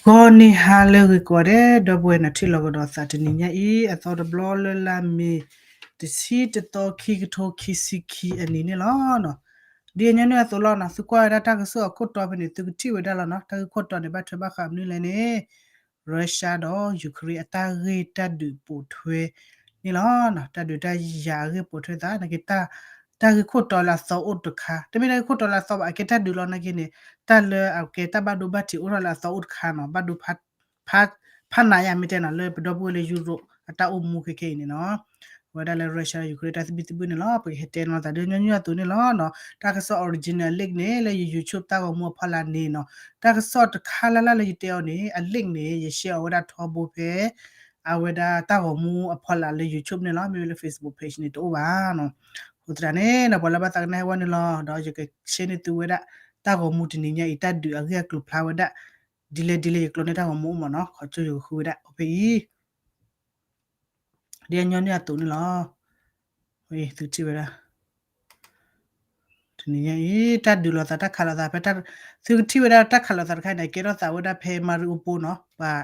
ဂီၤနံၤဟါလၢအဂ့ၤကိးဂၤဒဲး ဒီပုၢ်ဝဲၢ်နီၢ်ထံၣ်လိာ်ကဒီးသးတနံၤညါအံၤ အသီတဘျီလၢလါမ့ၤ တဆံတသီ ခံကထိခံဆံခံအနံၤန့ၣ်လီၤ. ဒ်အညီနုၢ်အသိးလီၤနီၤ သုကွၢ်ဝဲဒၣ်တၢ်ကစီၣ်အခိၣ်တီဖဲန့ၣ် သုကထံၣ်ဝဲဒၣ်လီၤနီၤ တၢ်ဂ့ၢ်ခိၣ်တီန့ၣ် ဘၣ်ထွဲဘၣ်ဃးမနုၤလဲၣ်န့ၣ် Russia ဒီး Ukraine အတၢ်ဂ့ၢ်တၢ်ဒုးပိာ်ထွဲန့ၣ်လီၤ. တၢ်ဒုးတၢ်ယၤအဂ့ၢ်ပိာ်ထွဲသး နာ်က့ တၢ်ဂ့ၢ်ခိၣ်တီလၢအသီအိၣ်တခါ တမ့ၢ်တၢ်ဂ့ၢ်ခိၣ်တီလၢအသီဘၣ် အကဲတၢ်ဒုးလီၤ နာ်က့န့ၣ် တၢ်လၢအကဲတၢ်ဘၣ်ဒိဘၣ်ထံးအိၣ်ထီၣ်လၢအသီအိၣ်တခါနီၤ ဘၣ်ဒိ ဖးနးယါမ့ၢ်တဲနီၤ လၢပဒီပုၢ်ဝဲၢ်လၢ Europe အတၢ်အိၣ်မူခဲခဲအံၤန့ၣ်နီၤ အဝဲဒၣ်လၢ Russia Ukraine တၢ်သဘံၣ်သဘုၣ်န့ၣ်လီၤ ပကဟဲတဲနီၤသးဒ်ညီနုၢ်အသိးန့ၣ်လီၤ. တၢ်ကစီၣ် original link န့ၣ် လၢယ YouTube တၢ်ဂီၤမူအဖီလာ်န့ၣ်နီၤ တၢ်ကစီၣ်တခါလၢ်လၢ်လၢယတဲအီၤန့ၣ် အ link န့ၣ် ယ share အီၤဝဲဒၣ်ထီဘိဖဲ အဝဲဒၣ်တၢ်ဂီၤမူအဖီလာ်လၢ YouTube န့ၣ်လီၤ မ့မ့ၢ်လၢ Facebook page န့ၣ်တအိၣ်ဘၣ်နီၤ. အဃိသတးန့ၣ်နီၤ ပှၤလၢဘၣ်သးကနၣ်ဟဲဝဲန့ၣ်လီၤ ဒီးယက share န့ၢ်သုဝဲဒၣ် တၢ်ဂီၤမူတနံၤညါအံၤ တၢ်ဒုးအဂ့ၢ်အကျိၤဖျါဝဲဒၣ် ဒ်လဲၣ်ဒ်လဲၣ် ယကျိၤန့ၢ်တၢ်ဂီၤမူအိၣ်မးနီၤ ခီကၠိယကဃုဝဲဒၣ်အိၣ်ဖဲအံၤ ဒ်အညီနုၢ်အသိးန့ၣ်လီၤ. သုကထံၣ်ဝဲဒၣ် တနံၤညါအံၤ တၢ်ဒုးလိာ်သးတၢ်ခးလိာ်သးဖဲ သုကထံၣ်ဝဲဒၣ်တၢ်ခးလိာ်သးတခါန့ၣ် ကဲထီၣ်သးဝဲဒၣ်ဖဲ Mariupol နီၤ ပှၤ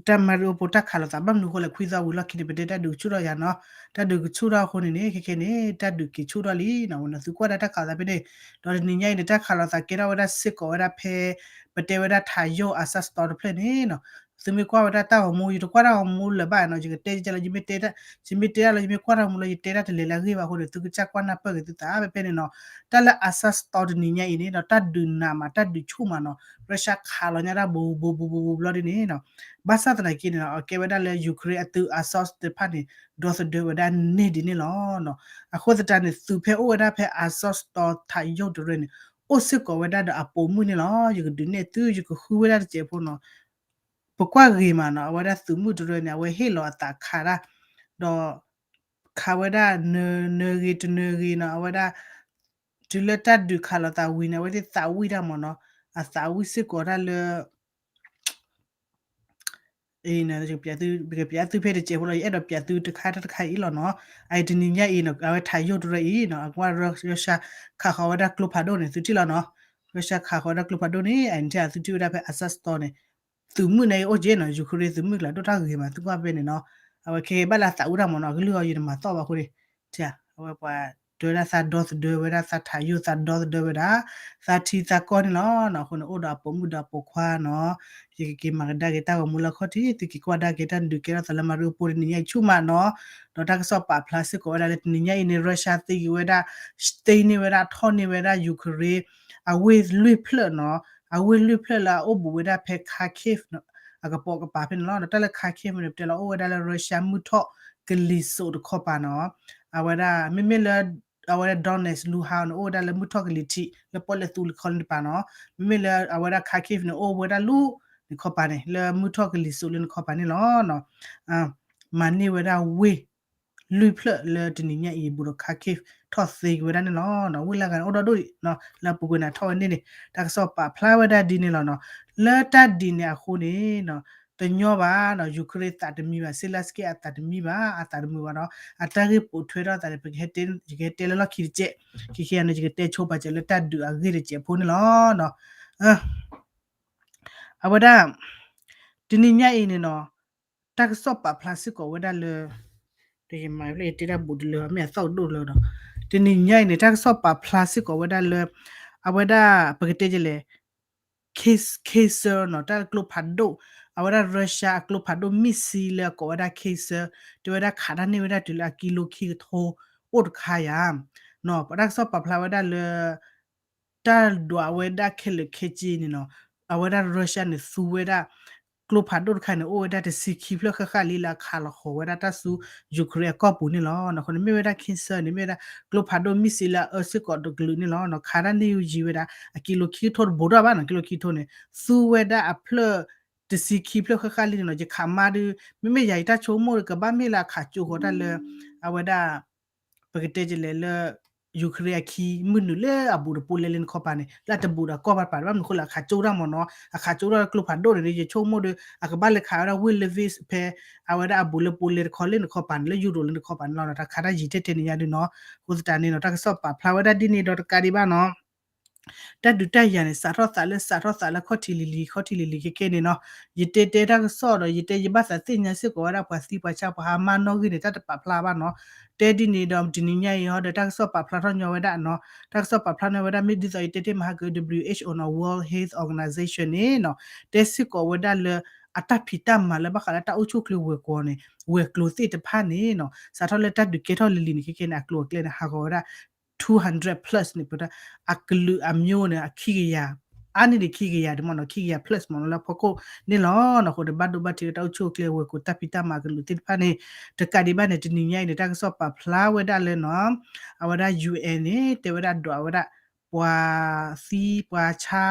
တၢ် Mariupol တၢ်ခးလိာ်သး ဘၣ်မနုၤအဃိလဲၣ် ခွံသီဝံၤလီၢ်ခံန့ၣ် ပတဲတၢ်ဒုးကဆူၣ်ထီၣ်ယၤနီၤ တၢ်ဒုးကဆူၣ်ထီၣ်အဃိန့ၣ်န့ၣ် ခဲခဲန့ၣ် တၢ်ဒုးက့ၤဆူၣ်ထီၣ်လံနီၤ ဝဲန့ၣ်သုကွၢ်ဒၣ်တၢ်ခးလိာ်သးဖဲန့ၣ် ဒီးတနံၤညါအံၤန့ၣ် တၢ်ခးလိာ်သးကဲထီၣ်ဝဲဒၣ်စ့ၢ်ကီးဝဲဒၣ်ဖဲ ပတဲဝဲဒၣ်ထးယိၣ် Azovstal တဖျၢၣ်န့ၣ်နီၤ သုမ့ၢ်ကွၢ်ဝဲဒၣ်တၢ်ဂီၤမူ ယတကွၢ်တၢ်ဂီၤမူလၢၤဘၣ်နီၤ ယကတဲလၢ ယမ့ၢ်တဲတၢ်လၢ ယမ့ၢ်ကွၢ်တၢ်ဂီၤမူလၢယတဲတၢ်တလဲၤလၢအဂ့ၢ်ဘၣ်အဃိန့ၣ် သုကစၢ်ကွၢ်နၢ်ပၢၢ်က့ၤသုသးဖဲဖဲန့ၣ်နီၤ တၢ်လၢ Azovstal တနံၤညါအံၤန့ၣ်ဒီး တၢ်ဒုးနးမး တၢ်ဒုးဆူၣ်မးနီၤ Russia ခးလီၤညါတၢ်ဘူးဘူးဘူးဘူးဘူးဘျီဒ်န့ၣ်နီၤ ဘၣ်ဆၣ်သနာ်က့န့ၣ်နီၤ အကဲဝဲဒၣ်လၢ Ukraine အသုး Azov တဖၣ်န့ၣ် ဒီသဒၢဝဲဒၣ်န့ၢ်ဒ်န့ၣ်လီၤ. အဃိသတးန့ၣ် သုးဖဲအိၣ်ဝဲဒၣ်ဖဲ Azovstal ထးယိၣ်တရၢန့ၣ် အိၣ်စ့ၢ်ကီးဝဲဒၣ်ဒီးအပိာ်မုၣ်န့ၣ်လီၤ. ယကဒုးနဲၣ်သု ယကဃုဝဲဒၣ်တစဲးဖိနီၤ ပကွၢ်ဂ့ၤမးနီၤ အဝဲဒၣ်သုးမုၣ်တရၢန့ၣ် အဝဲဟ့ၣ်လီၤအသးခးတၢ် ဒီး ခးဝဲဒၣ် နၢၤဂ့ၤတနၢၤဂ့ၤနီၤ အဝဲဒၣ် တုၤလၢတၢ်ဒုးခးလိာ်သးဝံၤန့ၣ် အဝဲသ့ၣ်သးဝံၣ်တၢ်မးနီၤ အသးဝံၣ်စ့ၢ်ကီးတၢ်လၢ ပကပျးသုဖဲတစဲးဖိလီၤ ယအဲၣ်ဒိးပျးသုတခါတခါအံၤလီၤနီၤ အအံၤတနံၤညါအံၤနီၤ အဝဲထးယိၣ်တရၢအံၤနီၤ အကွၢ် Russia ခးဃီၤဝဲဒၣ်ကျိဖးဒိၣ်န့ၣ် သုထံၣ်လီၤနီၤ Russia ခးဃီၤဝဲဒၣ်ကျိဖးဒိၣ်န့ၣ် အအံၤန့ၣ်ထံၣ်သုထံၣ်ဝဲဒၣ်ဖဲ Azovstal န့ၣ် သုးမုၣ်န့ၣ်အိၣ်က့နီၤ Ukraine သုးမုၣ်ကျါဒိၣ်တၢ်ဂ့ၤမး သုကွၢ်ဖဲန့ၣ်နီၤ အဝဲခဲဘၣ်လၢသးအုးတၢ်မးနီၤ အကလုၢ်အီၤယတမၤသီၣ်ဘၣ်အဃိန့ၣ် အဝဲပှၤတဲဝဲဒၣ်သးဒီသဒၢဝဲဒၣ် သးထးယိၣ်သးဒီသဒၢဝဲဒၣ် သးထံသးကီၢ်န့ၣ်လီၤနီၤ အဃိန့ၣ် အိၣ်ဒီးအပိာ်မုၣ်ဒီးအပိာ်ခွါနီၤ ယကက့ၤမၤကဒါက့ၤတၢ်ဂီၤမူလၢခီၣ်ထံး သုက့ၤကွၢ်ဒါက့ၤတၢ်ဒုးကဲထီၣ်သးလၢ Mariupol တနံၤညါအံၤဆူၣ်မးနီၤ ဒီးတၢ်ကစီၣ်ပာ်ဖျါစ့ၢ်ကီးဝဲဒၣ်လၢတနံၤညါအံၤန့ၣ် Russia သ့ဂ့ၤဝဲဒၣ် သ့န့ၢ်ဝဲဒၣ် ထီၣ်န့ၢ်ဝဲဒၣ် Ukraine အဝ့ၢ်လွံၢ်ဖျၢၣ်နီၤ အဝ့ၢ်လွံၢ်ဖျၢၣ်လၢအအိၣ်ဘူးဝဲဒၣ်ဖဲ Kharkiv အကပိာ်ကပၤဖဲန့ၣ်လီၤ တၢ်လၢ Kharkiv န့ၣ် ပတဲလီၤအိၣ်ဝဲဒၣ်လၢ Russia မုၢ်ထီၣ်ကလံၤစိးတခီပၤနီၤ အဝဲဒၣ် မ့မ့ၢ်လၢ အဝဲဒၣ် Donetsk Luhansk န့ၣ် အိၣ်ဝဲဒၣ်လၢမုၢ်ထီၣ်ကလံၤထံး လၢပီၣ်လဲၣ်သူလၢခီလၢတပၤနီၤ မ့မ့ၢ်လၢအဝဲဒၣ် Kharkiv န့ၣ် အိၣ်ဝဲဒၣ်လၢန့ၣ်ခီပၤန့ၣ် လၢမုၢ်ထီၣ်ကလံၤစိးလၢန့ၣ်ခီပၤန့ၣ်လီၤ မၤန့ၢ်ဝဲဒၣ်ဝ့ၢ် လွံၢ်ဖျၢၣ်လၢတနံၤညါအံၤ ဘူးဒီး Kharkiv ထီၣ်သ့က့ၤဝဲဒၣ်န့ၣ်လီၤ. ဝ့ၢ်လၢဂၤန့ၣ် အိၣ်ဒီဒူၣ်အံၤ လၢအပူၤကွံာ်န့ၣ် ထီၣ်ဝဲန့ၣ်န့ၣ် တၢ်ကစီၣ်ပာ်ဖျါဝဲဒၣ်ဒ်န့ၣ်လီၤနီၤ. လၢတၢ်ဒ်န့ၣ်အဃိန့ၣ် တညီဘၣ်နီၤ Ukraine သးတမံဘၣ် Zelenskyy အသးတမံဘၣ် အသးတမုာ်ဘၣ်နီၤ အတၢ်ဂ့ၢ်ပိာ်ထွဲထီၣ်သးန့ၣ် ပကဟဲတဲ ယကဟဲတဲလၢလီၢ်ခံတကဲး ခံခံဂၤန့ၣ် ယကတဲဆိပာ်စၢၤလၢတၢ်ဒုးအဂ့ၢ်တစဲးဖိန့ၣ်လီၤ. အဝဲဒၣ် တနံၤညါအံၤန့ၣ်နီၤ တၢ်ကစီၣ်ပာ်ဖျါစ့ၢ်ကီးဝဲဒၣ်လၢ တယမၤဖျဲၣ်ယတဲတၢ်ဘူးတလၢ မ့ၢ်အသီၣ်ကဒိၣ်လၢဒီး တနံၤညါအံၤန့ၣ် တၢ်ကစီၣ်ပာ်ဖျါစ့ၢ်ကီးဝဲဒၣ်လၢ အဝဲဒၣ် ပကတဲဒ်လဲၣ် K- Kazer နီၤ တၢ်ကျိဖးဒိၣ် အဝဲဒၣ် Russia အကျိဖးဒိၣ် missile လၢအကိးဝဲဒၣ် Kazer တဲဝဲဒၣ်ခးတၢ်န့ၢ်ဝဲဒၣ်တုၤလၢအကံလိခံကထိအိၣ်တခါယၤ ပတၢ်ကစီၣ်ပာ်ဖျါဝဲဒၣ်လၢ တၢ်ဒွးဝဲဒၣ်ခဲလၢာ်ခဲဆ့န့ၣ်နီၤ အဝဲဒၣ် Russia န့ၣ် သူဝဲဒၣ် ကျိဖးဒိၣ်တခါန့ၣ် အိၣ်ဝဲဒၣ်တဆံခံဖျၢၣ်ဃၣ်ဃၣ်လံလၢအခးလီၤဃီၤဝဲဒၣ်တၢ်ဆူ Ukraine အကီၢ်ပူၤန့ၣ်လီၤ. အဃိန့ၣ်မ့ၢ်ဝဲဒၣ် Kazer န့ၣ် မ့ၢ်ဝဲဒၣ် ကျိဖးဒိၣ် missile လၢအအၢစ့ၢ်ကီးတကလုာ်န့ၣ်လီၤ. ခးတၢ်န့ၢ်ယံၤဝဲဒၣ် အကံလိခံကထိတဘိးထီၣ်ဘၣ်နီၤ ကံလိခံကထိန့ၣ် သူဝဲဒၣ်အဖျၢၣ် တဆံခံဖျၢၣ်ဃၣ်ဃၣ်လံန့ၣ်နီၤ ယခးမါဒုး မ့မ့ၢ်ယၤယတၢ်ဆိကမိၣ်ဒီး ကဘၣ်မ့ၢ်လၢအခးကၠိဃီၤတၢ်လၢ အဝဲဒၣ် ပကတဲဒ်လဲၣ်လၢ Ukraine အခံမုၢ်နုာ်လၢအဘူးဒီး Poland လၢန့ၣ်ခီပၤန့ၣ် လၢအတဘူးဒီးကီၢ်ဘၣ်တပၤ ဘၣ်မနုၤဃိလၢအခးကၠိတၢ်မ့ၢ်နီၤ အခးကၠိတၢ်လၢကျိဖးဒိၣ်န့ၣ် ယဆိကမိၣ်ဒီး အကဘၣ်လဲၤခးဝဲဒၣ်ဝ့ၢ် Lviv ဖဲ အဝဲဒၣ်အဘူးလၢ Poland တခီလၢန့ၣ်ခီပၤန့ၣ် လၢယူရိၤလၢန့ၣ်ခီပၤန့ၣ်လီၤ. တၢ်ခးတၢ်ယံၤထဲထဲန့ၣ်ညါဒုးနီၤ အဃိသတးန့ၣ်နီၤ တၢ်ကစီၣ်ပာ်ဖျါဝဲဒၣ်ဒ်န့ၣ်ဒီးတကးဒံးဘၣ်နီၤ တၢ်ဒုးတၢ်ယၤန့ၣ် စးထီၣ်သးလၢ စးထီၣ်သးလၢခီၣ်ထံးလံၤလံၤ ခီၣ်ထံးလံၤလံၤခဲခဲန့ၣ်နီၤ, ယတဲတဲတၢ်ကစီၣ်ဒီး ယတဲယဘၣ်သးသ့ၣ်ညါစ့ၢ်ကီးဝဲဒၣ်ပှၤသံပှၤဆါပှၤဟးမၤနီၣ်ဂံၢ်န့ၣ် တၢ်တပာ်ဖျါဘၣ်နီၤ, တဲဒ်န့ၣ်ဒီးတနံၤညါအံၤဟီဒီး တၢ်ကစီၣ်ပာ်ဖျါထီၣ်ညီဝဲဒၣ်နီၤ, တၢ်ကစီၣ်ပာ်ဖျါန့ၢ်ဝဲဒၣ် မ့ၢ်ဒ်သိးယတဲတ့ၢ်မဟါက W H O နီၤ World Health Organization န့ၣ်နီၤ, တဲစ့ၢ်ကီးဝဲဒၣ်လၢ အတၢ်ဖံးတၢ်မၤလၢဘၣ်ဃးလၢတၢ်အိၣ်ဆူၣ်အိၣ်ချ့ဝဲၤကျိၤန့ၣ် ဝဲၤကျိၤသ့ၣ်တဖၣ်န့ၣ်နီၤ, စးထီၣ်လၢတၢ်ဒုးကဲထီၣ်လံၤလံၤန့ၣ် ခဲခဲန့ၣ် အကျိၤအကျဲန့ၣ် ဟးဂီၤဝဲဒၣ် two hundred plus န့ၣ် ပတၢ် အကလုာ်အမျိုးန့ၣ် အခံကယၤ အါန့ၢ်ဒံးခံကယၤဒံးမ့ၢ်နီၤ, ခံကယၤ plus မ့ၢ်နီၤ လၢဖီခိၣ်န့ၣ်လီၤနီၤ. အဃိန့ၣ် ဘၣ်ဒိဘၣ်ထံးလၢတၢ်အိၣ်ဆူၣ်အိၣ်ချ့ဝဲၤကျိၤတၢ်ဖံးတၢ်မၤအကလုာ်သ့ၣ်တဖၣ်န့ၣ် တကးဒံးဘၣ်န့ၣ် တနံၤညါအံၤန့ၣ် တၢ်ကစီၣ်ပာ်ဖျါဝဲဒၣ်လၢနီၤ, အဝဲဒၣ် U N န့ၣ် တဲဝဲဒၣ်ဒွးဝဲဒၣ် ပှၤသံပှၤဆါ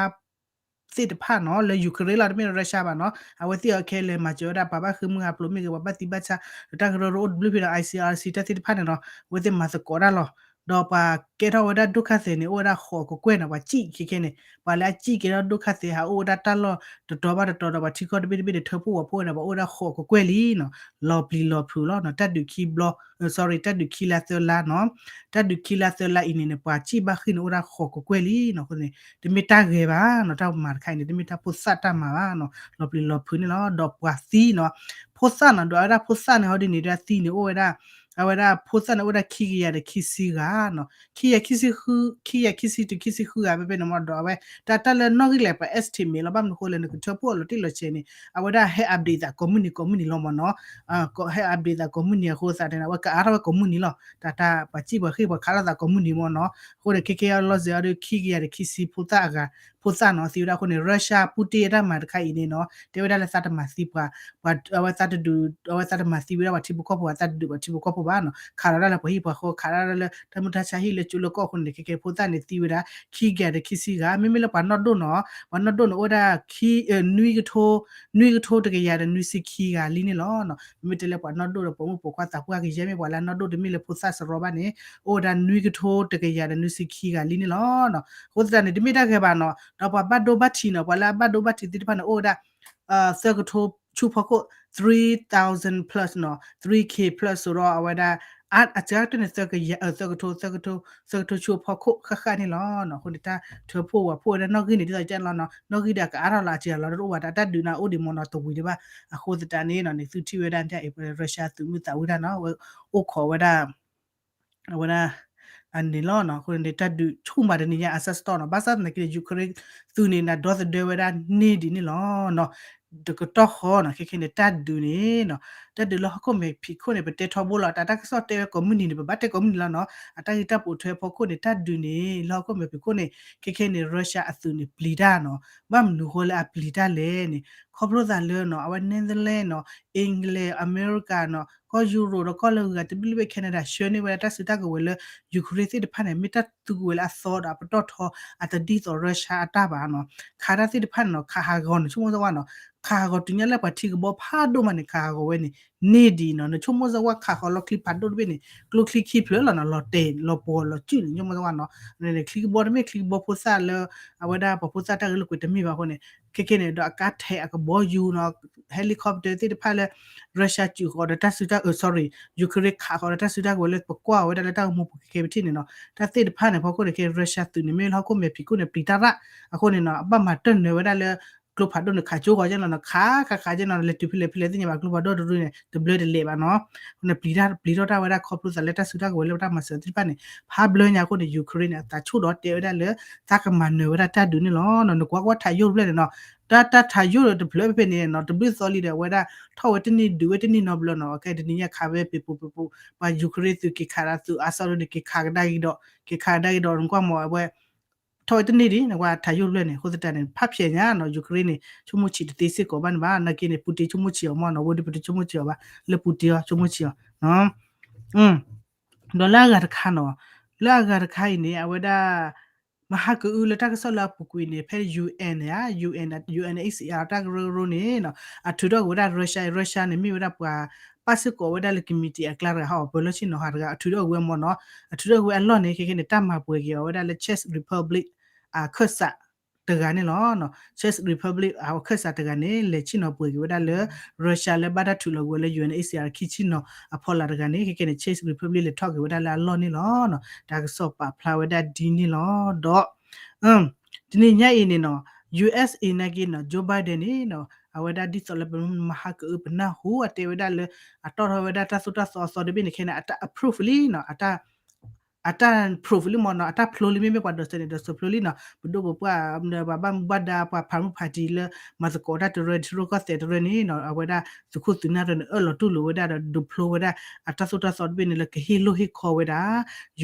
သ့ၣ်တဖၣ်နီၤ လၢ Ukraine လီၤ တမ့ၢ်လၢ Russia ဘၣ်နီၤ, အဝဲသ့ၣ်အီၤခဲလၢာ် မၤစၢၤဝဲဒၣ် ပှၤဘၣ်ဃ့ၢ်မှံဟးဖျိးမ့ၢ်ဂ့ၤ ပှၤဘၣ်သံဘၣ်ဆါ ဒီးတၢ်ကရၢကရိအိၣ်တဘျုးဖဲနီၤ I C R C တၢ်သ့ၣ်တဖၣ်န့ၣ်နီၤ, အဝဲသ့ၣ်မၤသကိးတၢ်လီၤ. ဒီးပှၤကဲထီၣ်ဝဲဒၣ်ဒိၣ်ခါသဲးန့ၣ် အိၣ်ဝဲဒၣ်ဃိးကကွဲၢ်နီၤ, ပှၤစံၣ်ခဲခဲန့ၣ် ပှၤလၢအစံၣ်ကဲထီၣ်ဒိၣ်ခါသဲး ဟးအိၣ်ဝဲဒၣ်တၢ်လီၢ်တတီၤဘၣ်တတီၤဒီး ပှၤထံကီၢ်တဘ့ၣ်တဘ့ၣ်န့ၣ် ထၢဖှိၣ်ဝဲဖှိၣ်ဝဲဒၣ် ပှၤအိၣ်ဝဲဒၣ်ဃိးကကွဲၢ်လံနီၤ, လီၤပျံၤလီၤဖုးလီၤနီၤ, တၢ်ဒုးခံဘျီ sorry တၢ်ဒုးခံလါသၢလါနီၤ, တၢ်ဒုးခံလါသၢလါအံၤန့ၣ်န့ၣ် ပှၤစံၣ်ဘၣ်ဃ့ၢ်န့ၣ် အိၣ်ဝဲဒၣ်ဃိးကကွဲၢ်လံနီၤ, အဃိန့ၣ် တမ့ၢ်တၢ်ဂဲၤဘၣ်နီၤ, တၢ်မၤတခါအံၤန့ၣ် တမ့ၢ်တၢ်ဖိသၣ်တၢ်မၤဘၣ်နီၤ, လီၤပျံၤလီၤဖုးန့ၣ်လီၤ. ဒီးပှၤသံနီၤ, ဖိသၣ်နီၤ, ဒီးအဝဲဒၣ်ဖိသၣ်န့ၣ် ဟီဒ်န့ၣ် ဒၣ်သံန့ၣ် အိၣ်ဝဲဒၣ် အဝဲဒၣ်ဖိသၣ်န့ၣ် အိၣ်ဝဲဒၣ်ခံကယၤဒီးခံဆံဂၤနီၤ, ခံကယၤခံဆံဃု, ခံကယၤခံဆံတုၤခံဆံဃုဂၤ ဖဲဖဲန့ၣ်မ့ၢ်ဒီး အဝဲ တၢ်တၢ်လၢနီၣ်ဂံၢ်လဲၣ် ပှၤ estimate လီၤ, ဘၣ်မနုၤအဃိလဲၣ် နကထၢဖှိၣ်အီၤလီၤတံၢ်လီၤဆဲးန့ၣ် အဝဲဒၣ်ဟဲ update သးကိးမုၢ်နံၤကိးမုၢ်နံၤလီၤမ့ၢ်နီၤ, ဟဲ update သးကိးမုၢ်နံၤအဃိသတးန့ၣ် အဝဲကအါထီၣ်ဝဲကိးမုၢ်နံၤလီၤ, တၢ်တၢ်ပှၤစံၣ်ပှၤဃ့ၢ်ပှၤခးလိာ်သးကိးမုၢ်နံၤမ့ၢ်နီၤ, အဃိန့ၣ် ခဲခဲအလီၢ်စဲၤအီၤဒီး ခံကယၤဒီးခံဆံဖိသၣ်အဂၤ ဖိသၣ်နီၤ သံဝဲဒၣ်အဃိန့ၣ် Russia Putin အတၢ်မၤတခါအံၤန့ၣ်နီၤ တဲဝဲဒၣ်လၢသးတမၤသံပှၤ ပှၤ အဝဲသးတဒုး အဝဲသးတမၤသံဝဲဒၣ်ပှၤထံဖိကီၢ်ဖိ အသးတဒုးပှၤထံဖိကီၢ်ဖိဘၣ်နီၤ, ခးလီၤဒၣ်လၢပှၤဟံၣ်ပှၤဃီ ခးဒၣ်လၢတၢ်မုၢ်တၢ်ဆါဟံၣ်လၢကၠိလၢကီၢ်အဃိန့ၣ် ခဲခဲဖိသၣ်န့ၣ်သံဝဲဒၣ် ခံကယၤဒီးခံဆံဂၤ, မ့မ့ၢ်လၢပှၤနီၢ်ဒိၣ်နီၤ ပှၤနီၢ်ဒိၣ်န့ၣ်အိၣ်ဝဲဒၣ် နွံကထိ နွံကထိတကယၤဒီးနွံဆံခံဂၤလံန့ၣ်လီၤ. မ့မ့ၢ်တဲလၢပှၤနီၢ်ဒိၣ်ဒီးပိာ်မုၣ်ပိာ်ခွါသးပှၢ်ကယဲၢ် မ့ၢ်ပှၤလၢအနီၢ်ဒိၣ်တမ့ၢ်လၢဖိသၣ်စရီဘၣ်န့ၣ် အိၣ်ဝဲဒၣ်နွံကထိတကယၤဒီးနွံဆံခံဂၤလံန့ၣ်လီၤ. အဃိသတးန့ၣ် တမ့ၢ်တၢ်ဂဲၤဘၣ်နီၤ, ဒီးပှၤဘၣ်ဒိဘၣ်ထံးနီၤ ပှၤလၢအဘၣ်ဒိဘၣ်ထံးသ့ၣ်တဖၣ်န့ၣ် အိၣ်ဝဲဒၣ် သၢကထိဆူဖီခိၣ် three thousand plus နီၤ three K plus ဆိုတော့ အဝဲဒၣ် အစှၤကတၢၢ်န့ၣ် သၢကထိ သၢကထိ သၢကထိဆူဖီခိၣ်ဃၣ်ဃၣ်န့ၣ်လီၤ. အဃိန့ၣ် တၢ်ထၢဖှိၣ်ဝဲဖှိၣ်ဝဲဒၣ်နီၣ်ဂံၢ်န့ၣ် ဒ်သိးကဲလီၤနီၤ နီၣ်ဂံၢ်ဒီးကအါထီၣ်လီၤ အစှၤလီၤတအိၣ်ဘၣ် တၢ်ဒုးန့ၣ်အိၣ်ဒံးမ့ၢ်နီၤ တဝံၤဒံးဘၣ်. အဃိသတးန့ၣ်နီၤ န့ၣ်သုထံၣ်ဝဲဒၣ်န့ၣ် Russia သုးမုၢ်သးဝံၣ်တၢ်နီၤ အိၣ်ခိးဝဲဒၣ် အဝဲဒၣ် အန့ၣ်လီၤနီၤ. အဃိန့ၣ် တၢ်ဒုးဆူၣ်မးတနံၤညါအဆၢစတီနီၤ ဘၣ်ဆၣ်သနာ်က့ Ukraine သုးန့ၣ် နဒီသဒၢဝဲဒၣ်န့ၢ်ဒံးန့ၣ်လီၤနီၤ. တကတီၢ်ဃီနီၤ ခဲခဲန့ၣ် တၢ်ဒုးန့ၣ်နီၤ တၢ်ဒုးလၢဟီၣ်ခိၣ်မဲာ်ဖံးခိၣ်န့ၣ် ပတဲထီဘိလီၤ တၢ်တၢ်ကစီၣ်တဲဝဲကိးမုၢ်နံၤန့ၣ် ပဘၣ်တဲကိးမုၢ်နံၤလီၤနီၤ. အတၢ်ဂ့ၢ်တၢ်ပိာ်ထွဲဖီခိၣ်န့ၣ် တၢ်ဒုးန့ၣ် လၢဟီၣ်ခိၣ်မဲာ်ဖံးခိၣ်န့ၣ် ခဲခဲန့ၣ် Russia အသုးန့ၣ်ပျံၤတၢ်နီၤ. ဘၣ်မနုၤဃိလၢအပျံၤတၢ်လဲၣ်န့ၣ် ခီဖျိသးလၢနီၤ အဝဲ Netherlands နီၤ England America နီၤ ကီၢ်ယူရိၤဒီးကီၢ်လၢအဂၤ တဘျုးဘ့ၣ် Canada ဆှၢန့ၢ်ဝဲဒၣ်တၢ်စုတၢ်ကဝဲၤလၢ Ukraine သ့ၣ်တဖၣ်န့ၣ် မ့ၢ်တၢ်သုးကဝဲၤလၢအသီဒီးအပတီၢ်ထီ အတဒ်သိး Russia အတၢ်ဘၣ်နီၤ. ခးတၢ်သ့ၣ်တဖၣ်န့ၣ်နီၤ ခးဟးဂီၤန့ၣ် ဆိကမိၣ်စၢ်ဝဲနီၤ ခးဟးဂီၤတုၤညါလၢပှၤထံကဘီဖးဒိၣ်မးန့ၣ် ခးဟးဂီၤဝဲန့ၣ် န့ၢ်ဒံးနီၤ. နဆိကမိၣ်စၢ်ဝဲခးဃီၤလီၤချံဖးဒိၣ်တဘ့ၣ်န့ၣ် ကျိချံခံဖျၢၣ်လီၤနီၤ လီၤတဲာ်လီၤပှီၤလီၤစုၣ်န့ၣ် ဆိကမိၣ်စၢ်ဝဲနီၤ. န့ၣ်ချံကဘီတမ့ၢ်ချံကဘီဖိသၣ်လၢ အဝဲဒၣ်ပှၤဖိသၣ်တၢ်ဂ့ၢ်လိာ်ကွဲတမ့ၢ်ဘၣ်အဃိန့ၣ် ခဲခဲန့ၣ်ဒီးအကါထဲးအကဘီယူၤနီၤ helicopter သ့ၣ်တဖၣ်လၢ Russia စုးဃီၤဒီးတၢ်စုတၢ် sorry Ukraine ခးဃီၤဒီးတၢ်စုတၢ်ကဝဲၤလၢပကွၢ်ဝဲဒၣ်လၢတၢ်ဂီၤမူပူၤခဲခဲပထံၣ်န့ၣ်နီၤ တၢ်သ့ၣ်တဖၣ်န့ၣ် ဖီခိၣ်န့ၣ်ခဲ Russia သုးန့ၣ် မ့ၢ်လၢဟီၣ်ခိၣ်မဲာ်ဖံးခိၣ်န့ၣ် ပျံၤတၢ်ရၣ် အဃိန့ၣ်နီၤ အဘၣ်မၤတၢၢ်နၢၤဝဲဒၣ်လၢ ကျိဖးဒိၣ်န့ၣ် ခးကၠိဃီၤကဲနီၤ ခးခးခးကဲနီၤ လဲၤတုၤဖဲလဲၣ်ဖဲလဲၣ်သ့ၣ်ညါဘၣ် ကျိဖးဒိၣ်တရူးန့ၣ် တဘျၢတလဲၤဘၣ်နီၤ. အဃိန့ၣ် ပျံၤတၢ် ပျံၤထီၣ်တၢ်ဝဲဒၣ်ခီဖျိသးလၢတၢ်စုတၢ်ကဝဲၤလၢပတၢ်မၤစၢၤသ့ၣ်တဖၣ်န့ၣ် ဖးဘျၢညါအဃိန့ၣ် Ukraine န့ၣ် အသးဆူၣ်ဒီးတဲဝဲဒၣ်လၢ သးကမၤနၢၤဝဲဒၣ်တၢ်ဒုးန့ၣ်လီၤ. နကွၢ်ကွၢ်ထးယိၣ်တဖျၢၣ်န့ၣ်နီၤ တၢ် တၢ်ထးယိၣ်တဖျၢၣ်ဖဲန့ၣ်နီၤ တဘျုးသီလံဒီး အဝဲဒၣ်ထီၣ်ဝဲတန့ၢ်ဒုးဝဲတန့ၢ်နီတဘျီနီၤ အခဲတနံၤညါခးဝဲပ့ၤပူၤပ့ၤပူၤ ပှၤ Ukraine သုးက့ၤခးဒၣ်သုးအါစီၣ်ဒိၣ်န့ၣ် က့ၤခးကဒါက့ၤဒီး က့ၤခးကဒါက့ၤဒီး နကွၢ်မ့ၢ်အဝဲ ထီၣ်ဝဲတန့ၢ်ဒံး နကွၢ်ထးယိၣ်တဖျၢၣ်န့ၣ် အဃိသတးန့ၣ် ဖးဖျဲးညါနီၤ Ukraine န့ၣ် ဆိကမိၣ်ဆံးတသ့စ့ၢ်ကီးဘၣ်န့ၣ်ဘၣ် နာ်က့န့ၣ် Putin ဆိကမိၣ်ဆံးအီၤမ့ၢ်နီၤ ဝဲဒၣ် Putin ဆိကမိၣ်ဆံးအီၤဘၣ် လၢ Putin အီၤ ဆိကမိၣ်ဆံးအီၤ ဒီးလၢအဂၤတခါနီၤ လၢအဂၤတခါအံၤန့ၣ် အဝဲဒၣ် မဟါကအုလၢတၢ်ကစီၣ်လၢအပူၤကွံာ်န့ၣ် ဖဲ UN န့ၣ် UN UNHCR တၢ်ကရၢကရိန့ၣ်နီၤ အထုးထီၣ်က့ၤဝဲဒၣ် Russia Russia န့ၣ် မ့ၢ်ဝဲဒၣ်ပှၤပာ်စ့ၢ်ကီးဝဲဒၣ်လၢ committee အကျါတဂၤဟီ ပၢၤလီၢ်ဆ့ၣ်နီၤဟးတဂၤ အထုးထီၣ်က့ၤဝဲမ့ၢ်နီၤ အထုးထီၣ်က့ၤဝဲအလီၢ်န့ၣ် ခဲခဲန့ၣ် တၢ်မၤပှဲၤက့ၤအီၤဝဲဒၣ်လၢ Czech Republic အခၢၣ်စးတဂၤန့ၣ်လီၤ. Czech Republic အခၢၣ်စးတဂၤန့ၣ် လဲၤဆ့ၣ်နီၤပှဲၤက့ၤဝဲဒၣ်လၢ Russia လၢဘၣ်တၢ်ထုးလီၤက့ၤဝဲလၢ UNHCR ခံဆ့ၣ်နီၤအဖီလာ်တဂၤန့ၣ် ခဲခဲန့ၣ် Czech Republic လဲၤထီၣ်က့ၤဝဲဒၣ်လၢအလီၢ်န့ၣ်လီၤ. တၢ်ကစီၣ်ပာ်ဖျါဝဲဒၣ်ဒ်န့ၣ်လီၤ. ဒီး တနံၤညါအံၤန့ၣ်နီၤ ယူဢ့စ်အ့ နာ်က့နီၤ Joe Biden န့ၣ်နီၤ အဝဲဒၣ်ဒ်သိးလၢပမဟါကအုပနၢ်ဟူ အတဲဝဲဒၣ်လၢ အတီၣ်ထီၣ်ဝဲဒၣ်တၢ်သိၣ်တၢ်သီအသီတဘ့ၣ်န့ၣ်ခဲန့ၣ် အတၢ် approve လံနီၤ အတၢ် approve လံမ့ၢ်နီၤ အတၢ်ဖျိလံမ့မ့ၢ်ပှၤဒိးစဲးန့ၣ် ဒိးစဲးဖျိလံနီၤ ပဒိၣ်ပပှၢ် ပှၤဘၣ်မူဘၣ်ဒါ ပှၤဖးမုၢ်ဖးတံၤလၢ မၤသကိးတၢ်တရၢ ထံရူၢ်ကီၢ်သဲးတရၢန့ၣ်နီၤ အဝဲဒၣ်သုးခိၣ်သုးနၢ်တရၢန့ၣ် အၢၣ်လီၤတူၢ်လိာ်ဝဲဒၣ်ဒီး ဒုးဖျိဝဲဒၣ် အတၢ်သိၣ်တၢ်သီတဘ့ၣ်န့ၣ်လၢကဟ့ၣ်လိၢ်ဟ့ၣ်ခီဝဲဒၣ်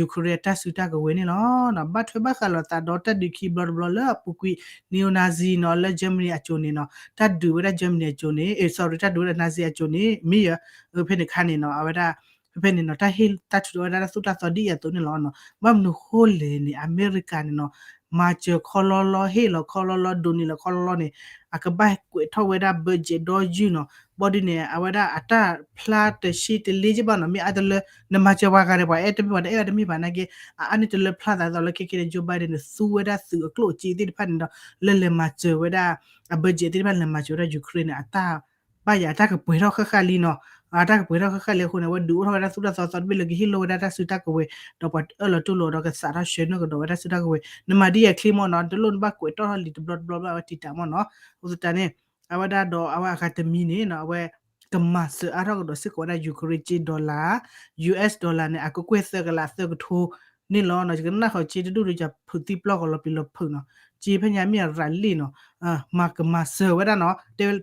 Ukraine အတၢ်စုတၢ်ကဝဲၤန့ၣ်လီၤ. ဘၣ်ထွဲဘၣ်ဃးလိာ်သးဒီးတၢ်ဒုးခံဘျီတဘျီလၢအပူၤကွံာ် neo-Nazi နီၤ လၢ Germany အစိၤန့ၣ်နီၤ တၢ်ဒုးဝဲဒၣ် Germany အစိၤန့ၣ် sorry တၢ်ဒုးဝဲဒၣ် Nazi အစိၤန့ၣ် မ့ၢ်ယ ဖဲန့ၣ်ခါန့ၣ်နီၤ အဝဲဒၣ် ဖဲဖဲန့ၣ်နီၤ တၢ်ဟ့ၣ်တၢ်ထုးထီၣ်ဝဲဒၣ်တၢ်သိၣ်တၢ်သီဒ်အံၤအသိးန့ၣ်လီၤနီၤ ဘၣ်မနုၤဃိလဲၣ်န့ၣ် အမဲရကၤန့ၣ်နီၤ မၤစၢၤခီလီလီ ဟ့ၣ်လီၤခီလီလီ ဒိးန့ၢ်လီၤခီလီလီန့ၣ် အကဘၣ်ကွဲးထီၣ်ဝဲဒၣ် budget ဒီယုၢ်နီၤ ဘၣ်ဒ်န့ၣ် အဝဲဒၣ်အတၢ်ဖျါတဆံတလ့က့ဘၣ်နီၤ မ့ၢ်အါတလၢ နမၤစၢၤပှၤဂၤန့ၣ် ပှၤအဲၣ်တမ့ၢ်ဘၣ် နအဲၣ်ဝဲတမ့ၢ်ဘၣ်နာ်က့ အအါန့ၢ်တလၢဖျါသးသိးလၢခဲကဲန့ၣ် Joe Biden န့ၣ် သူဝဲဒၣ်သုးအကျိၣ်အစ့သ့ၣ်တဖၣ်န့ၣ်ဒီး လၢလဲၤမၤစၢၤဝဲဒၣ် အ budget သ့ၣ်တဖၣ်လဲၤမၤစၢၤဝဲဒၣ် Ukraine န့ၣ် အတၢ် ဘၣ်ယၤအတၢ်ကပှဲၤထီၣ်ဃၣ်ဃၣ်လံနီၤ အတၢ်ကပှဲၤထီၣ်ဃၣ်ဃၣ်လံအဃိန့ၣ် အဝဲဒုးအိၣ်ထီၣ်ဝဲဒၣ်သိၣ်တၢ်သီသီတဘ့ၣ်လၢကဟ့ၣ်လိၢ်ဝဲဒၣ်တၢ်စုတၢ်ကဝဲၤ ဒီးပှၤအၢၣ်လီၤတူၢ်လိာ်ဒီးကသးထီၣ်ဆှၢနုာ်ကဒီးဝဲဒၣ်စုတၢ်ကဝဲၤ နမၤဒ်ယဲၢ်ချ့မ့ၢ်နီၤ တလိၣ်နဘၣ်ကွဲးတီၣ်ထီၣ်လံတဘျီတဘျီဘၣ်ဝဲတံာ်တာ်မ့ၢ်နီၤ အဃိသတးန့ၣ် အဝဲဒၣ်ဒီးအဝဲအဂၤတမံၤန့ၣ်နီၤ အဝဲ ကမၤစၢၤအါထီၣ်ကဒီးစ့ၢ်ကီးဝဲဒၣ် Ukraine က့ dollar US dollar န့ၣ် အကကွဲၢ်သၢကလးသၢကထိန့ၣ်လီၤနီၤ ယကနၣ်ဃီၤက့တဒူၣ်ဒီး ယဖုးသံပျီၢ်ကီးလီၤပျံၤလီၤဖုးနီၤ က့ဖဲညါမ့ၢ်အရးလံနီၤ မၤကမၤစၢၤဝဲဒၣ်နီၤ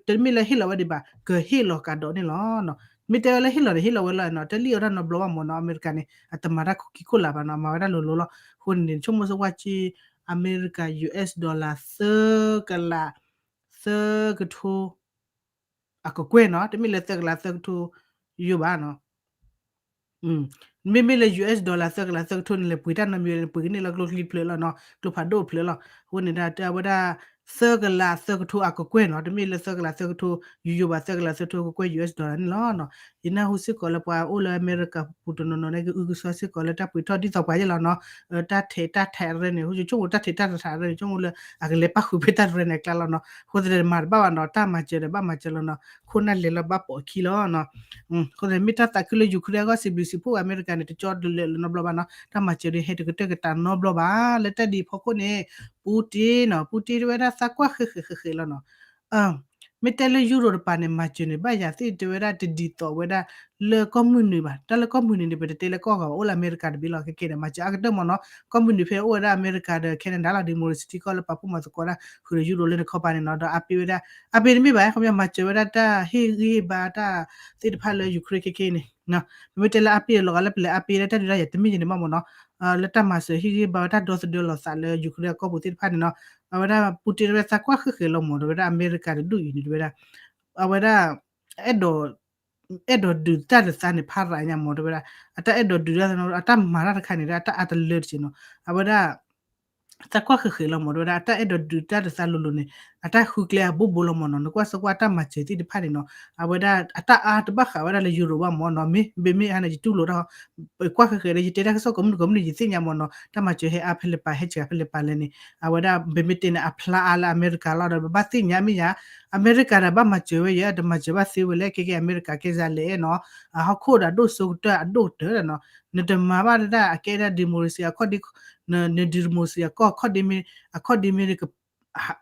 တမ့ၢ်လၢဟ့ၣ်လီၤဝဲဒံးဘၣ် ကဟ့ၣ်လီၤကဒီးန့ၣ်လီၤ မ့ၢ်တဲဝဲလၢဟ့ၣ်လီၤန့ၣ် ဟ့ၣ်လီၤဝဲလီၤနီၤ တလံၣ်အီၤတၢ်နီတဘျီဘၣ်မ့ၢ်နီၤ အမဲရကၤန့ၣ် အတမၤတၢ်ခိၣ်ခံခိၣ်လာ်ဘၣ်နီၤ မၤဝဲဒၣ်လိၤလိၤလီၤ အဃိန့ၣ်န့ၣ် ဆိကမိၣ်စ့ၢ်ကီးက့ အမဲရကၤ US dollar သၢကလး သၢကထိ အကကွဲၢ်နီၤ တမ့ၢ်လၢသၢကလးသၢကထိ ယိာ်ဘၣ်နီၤ မ့မ့ၢ်လၢ US dollar သၢကလးသၢကထိန့ၣ် လဲၤပှ့ၤတၢ်နီတမံၤ ပှ့ၤကန့ၢ်လၢကျိချံတဖျၢၣ်လီၤနီၤ ကျိဖးဒိၣ်တဖျၢၣ်လီၤ အဃိန့ၣ်ဒၣ်တဲဝဲဒၣ် သၢကလးသၢကထိအကကွဲၢ်နီၤ တမ့ၢ်လၢသၢကလးသၢကထိ ယိာ်ယိာ်ဘၣ် သၢကလးသၢကထိအကကွဲၢ် US dollar န့ၣ်လီၤ ယနၢ်ဟူစ့ၢ်ကီးလၢပှၤအိၣ်လၢအမဲရကၤပူၤတနီၤနီၤန့ၣ် ကအုကစွါစ့ၢ်ကီးလၢတၢ်ပှ့ၤထီၣ်ဒ်သိးပှၤယဲၢ်လီၤနီၤ တၢ်ထဲးတၢ်ထဲးရၢန့ၣ် ဟိဆိကမိၣ်တၢ်ထဲးတၢ်ထဲးရၢန့ၣ် ဆိကမိၣ်လၢအကလဲၤပၣ်ဃုာ်ဖဲတၢ်ရၢန့ၣ်အကျါလီၤနီၤ အဃိသတးမၤတဘၣ်ဘၣ်နီၤ တၢ်မၤစၢၤဒီးဘၣ်မၤစၢၤလီၤနီၤ ခိၣ်နၢ်လဲၤလီၤဘၣ်ပိာ်အခံလီၤနီၤ အဃိသတးမ့ၢ်တၢ်သးခုလၢ Ukraine အဂီၢ် စံးဘျုးစံးဖှိၣ်အမဲရကၤန့ၣ် တကၠီဒုးလဲာ်လၢနီတဘျီဘၣ်နီၤ တၢ်မၤစၢၤဒီးဟဲတကတၢၢ်ကတၢၢ်နီတဘျီဘၣ် လၢတၢ်ဒ်အံၤဖီခိၣ်န့ၣ် Putin နီၤ Putin တဲဝဲဒၣ်သးကွၢ်ဃဲးဃဲးဃဲးဃဲးလီၤနီၤ မ့ၢ်တဲလၢယူရိၤတပၤန့ၣ် မၤစၢၤန့ၣ် ဘၣ်ယၤသ့ၣ်တဲဝဲဒၣ်တဒ်သိးဝဲဒၣ် လၢကီၢ်မုၢ်နုာ်ဘၣ် တၢ်လၢကီၢ်မုၢ်နုာ်န့ၣ် ပတတဲလၢကီၢ်ဂၤဘၣ် အိၣ်လၢအမဲရကၤတဘ့ၣ်လီၤ ခဲကဲန့ၣ် မၤစၢၤအါကတၢၢ်မ့ၢ်နီၤ ကီၢ်မုၢ်နုာ်ဖဲအိၣ်ဝဲဒၣ်အမဲရကၤဒီး Canada လီၤ democracy ထံကီၢ်လၢပာ်ဖှိၣ်မၤသကိးတၢ်ဃုာ်ဒီးယူရိၤလၢနခီပၤန့ၣ်နီၤ ဒီးအါပ့ၤဝဲဒၣ် အါပ့ၤတမ့ၢ်ဘၣ် ခီပညီမၤစၢၤဝဲဒၣ်တၢ်ဟ့ၣ်ဂံၢ်ဟ့ၣ်ဘါတၢ်သ့ၣ်တဖၣ်လၢ Ukraine ခဲကဲန့ၣ် ပမ့ၢ်တဲလၢအါပ့ၤလီၤဂာ်လၢပလဲၤအါပ့ၤလၢတၢ်ဒုးတၢ်ယၤတမ့ၢ်ယဲၢ်န့ၣ်ဘၣ်မ့ၢ်နီၤ လၢတၢ်မၤစၢၤဟ့ၣ်ဂံၢ်ဟ့ၣ်ဘါဝဲတၢ်ဒီသဒၢလီၤသးလၢ Ukraine အကီၢ်ပူၤသ့ၣ်တဖၣ်န့ၣ်နီၤ အဝဲဒၣ် Putin တဲဝဲသးကွၢ်ဃဲးဃဲးလီၤမ့ၢ် တဲဝဲဒၣ်အမဲရကၤတဒူၣ်အံၤန့ၣ် တဲဝဲဒၣ် အဝဲဒၣ် အဲၣ်ဒိး အဲၣ်ဒိးဒုးတၢ်တသးန့ၣ် ဖးရၤညါမ့ၢ် တဲဝဲဒၣ် အတၢ်အဲၣ်ဒိးဒုးတၢ်သးန့ၣ် အတၢ်မၤတၢ်တခါန့ၣ် အတၢ်အါတလၢတက့ၢ်နီၤ အဝဲဒၣ် သးကွၢ်ဃဲးဃဲးလီၤမ့ၢ် တဲဝဲဒၣ် အတၢ်အဲၣ်ဒိးဒုးတၢ်တသးလိၤလိၤန့ၣ် အတၢ်ဃုကျဲအဘိဘိလီၤမ့ၢ်နီၤ နကွၢ်စ့ၢ်ကီးတၢ်မၤစၢၤသ့ၣ်တဖၣ်န့ၣ်နီၤ အဝဲဒၣ် အတၢ်အါတဘၣ်ဃးဝဲဒၣ်လၢယူရိၤဘၣ်မ့ၢ်နီၤ မ့ၢ် မ့မ့ၢ်အါန့ၣ် ယတူၢ်လိာ်တၢ် ပကွၢ်ဃဲးဃဲးဒီး ယတဲတၢ်ကစီၣ်ကိးမုၢ်နံၤကိးမုၢ်နံၤ ယသ့ၣ်ညါမ့ၢ်နီၤ တၢ်မၤစၢၤဟဲအါဖဲလဲၣ်ပာ် ဟဲစှၤဖဲလဲၣ်ပာ်လဲၣ်န့ၣ် အဝဲဒၣ် ပမ့ၢ်တဲန့ၣ် အဖျါအါလၢအမဲရကၤလီၤဒီး ပဘၣ်သ့ၣ်ညါမ့ၢ်ယါ အမဲရကၤဒီးဘၣ်မၤစၢၤဝဲယဲ တမၤစၢၤဘၣ်သ့ဝဲလဲၣ် ခဲကဲအမဲရကၤကဲစးလဲၣ်နီၤ အဟီၣ်ခိၣ်ဒီးဒိၣ်စိကတၢၢ်အဒိၣ်ကတၢၢ်နီၤ နတမၤဘၣ်ဒၣ်အကဲဒၣ် democracy အခီၣ်ဒ် န democracy အကီၢ် အခီၣ်ဒ်မ့ၢ် အခီၣ်ဒ်မ့ၢ်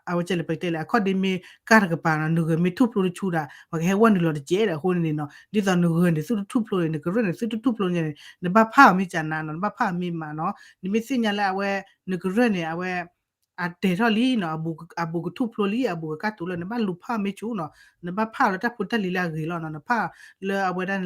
အဝဲကဲလဲၣ် ပတဲလဲၣ် အခီၣ်ဒ်မ့ၢ်ကၢ်တကပၤနီၤ နဂၢၢ်မ့ၢ်ထူၣ်ဖျိတဆူဒီး ပှၤကဟဲဝဲနုာ်လီၤတကဲးဒီးအဃိန့ၣ်နီၤ ဒ်သိးနဂၢၢ်န့ၣ် သုတထူၣ်ဖျိန့ၣ် နကရၢၢ်န့ၣ် သုတထူၣ်ဖျိန့ၣ် နဘၣ်ဖးအီၤမ့ၢ်ကနၤနီၤ နဘၣ်ဖးအီၤမ့ၢ်မးနီၤ နမ့ၢ်သ့ၣ်ညါလၢအဝဲ နကရၢၢ်န့ၣ် အဝဲ အတဲာ်ထီၣ်လံနီၤ အဘူးကထူၣ်ဖျိလံ အဘူးကကၢ်တူာ်လၢ နဘၣ်လူၤဖးအီၤမ့ၢ်ဆူၣ်နီၤ နဘၣ်ဖးအီၤလၢတၢ်ဖိတၢ်လံၤလၢအဂ့ၤလီၤနီၤ နဖးလၢအဝဲဒၣ်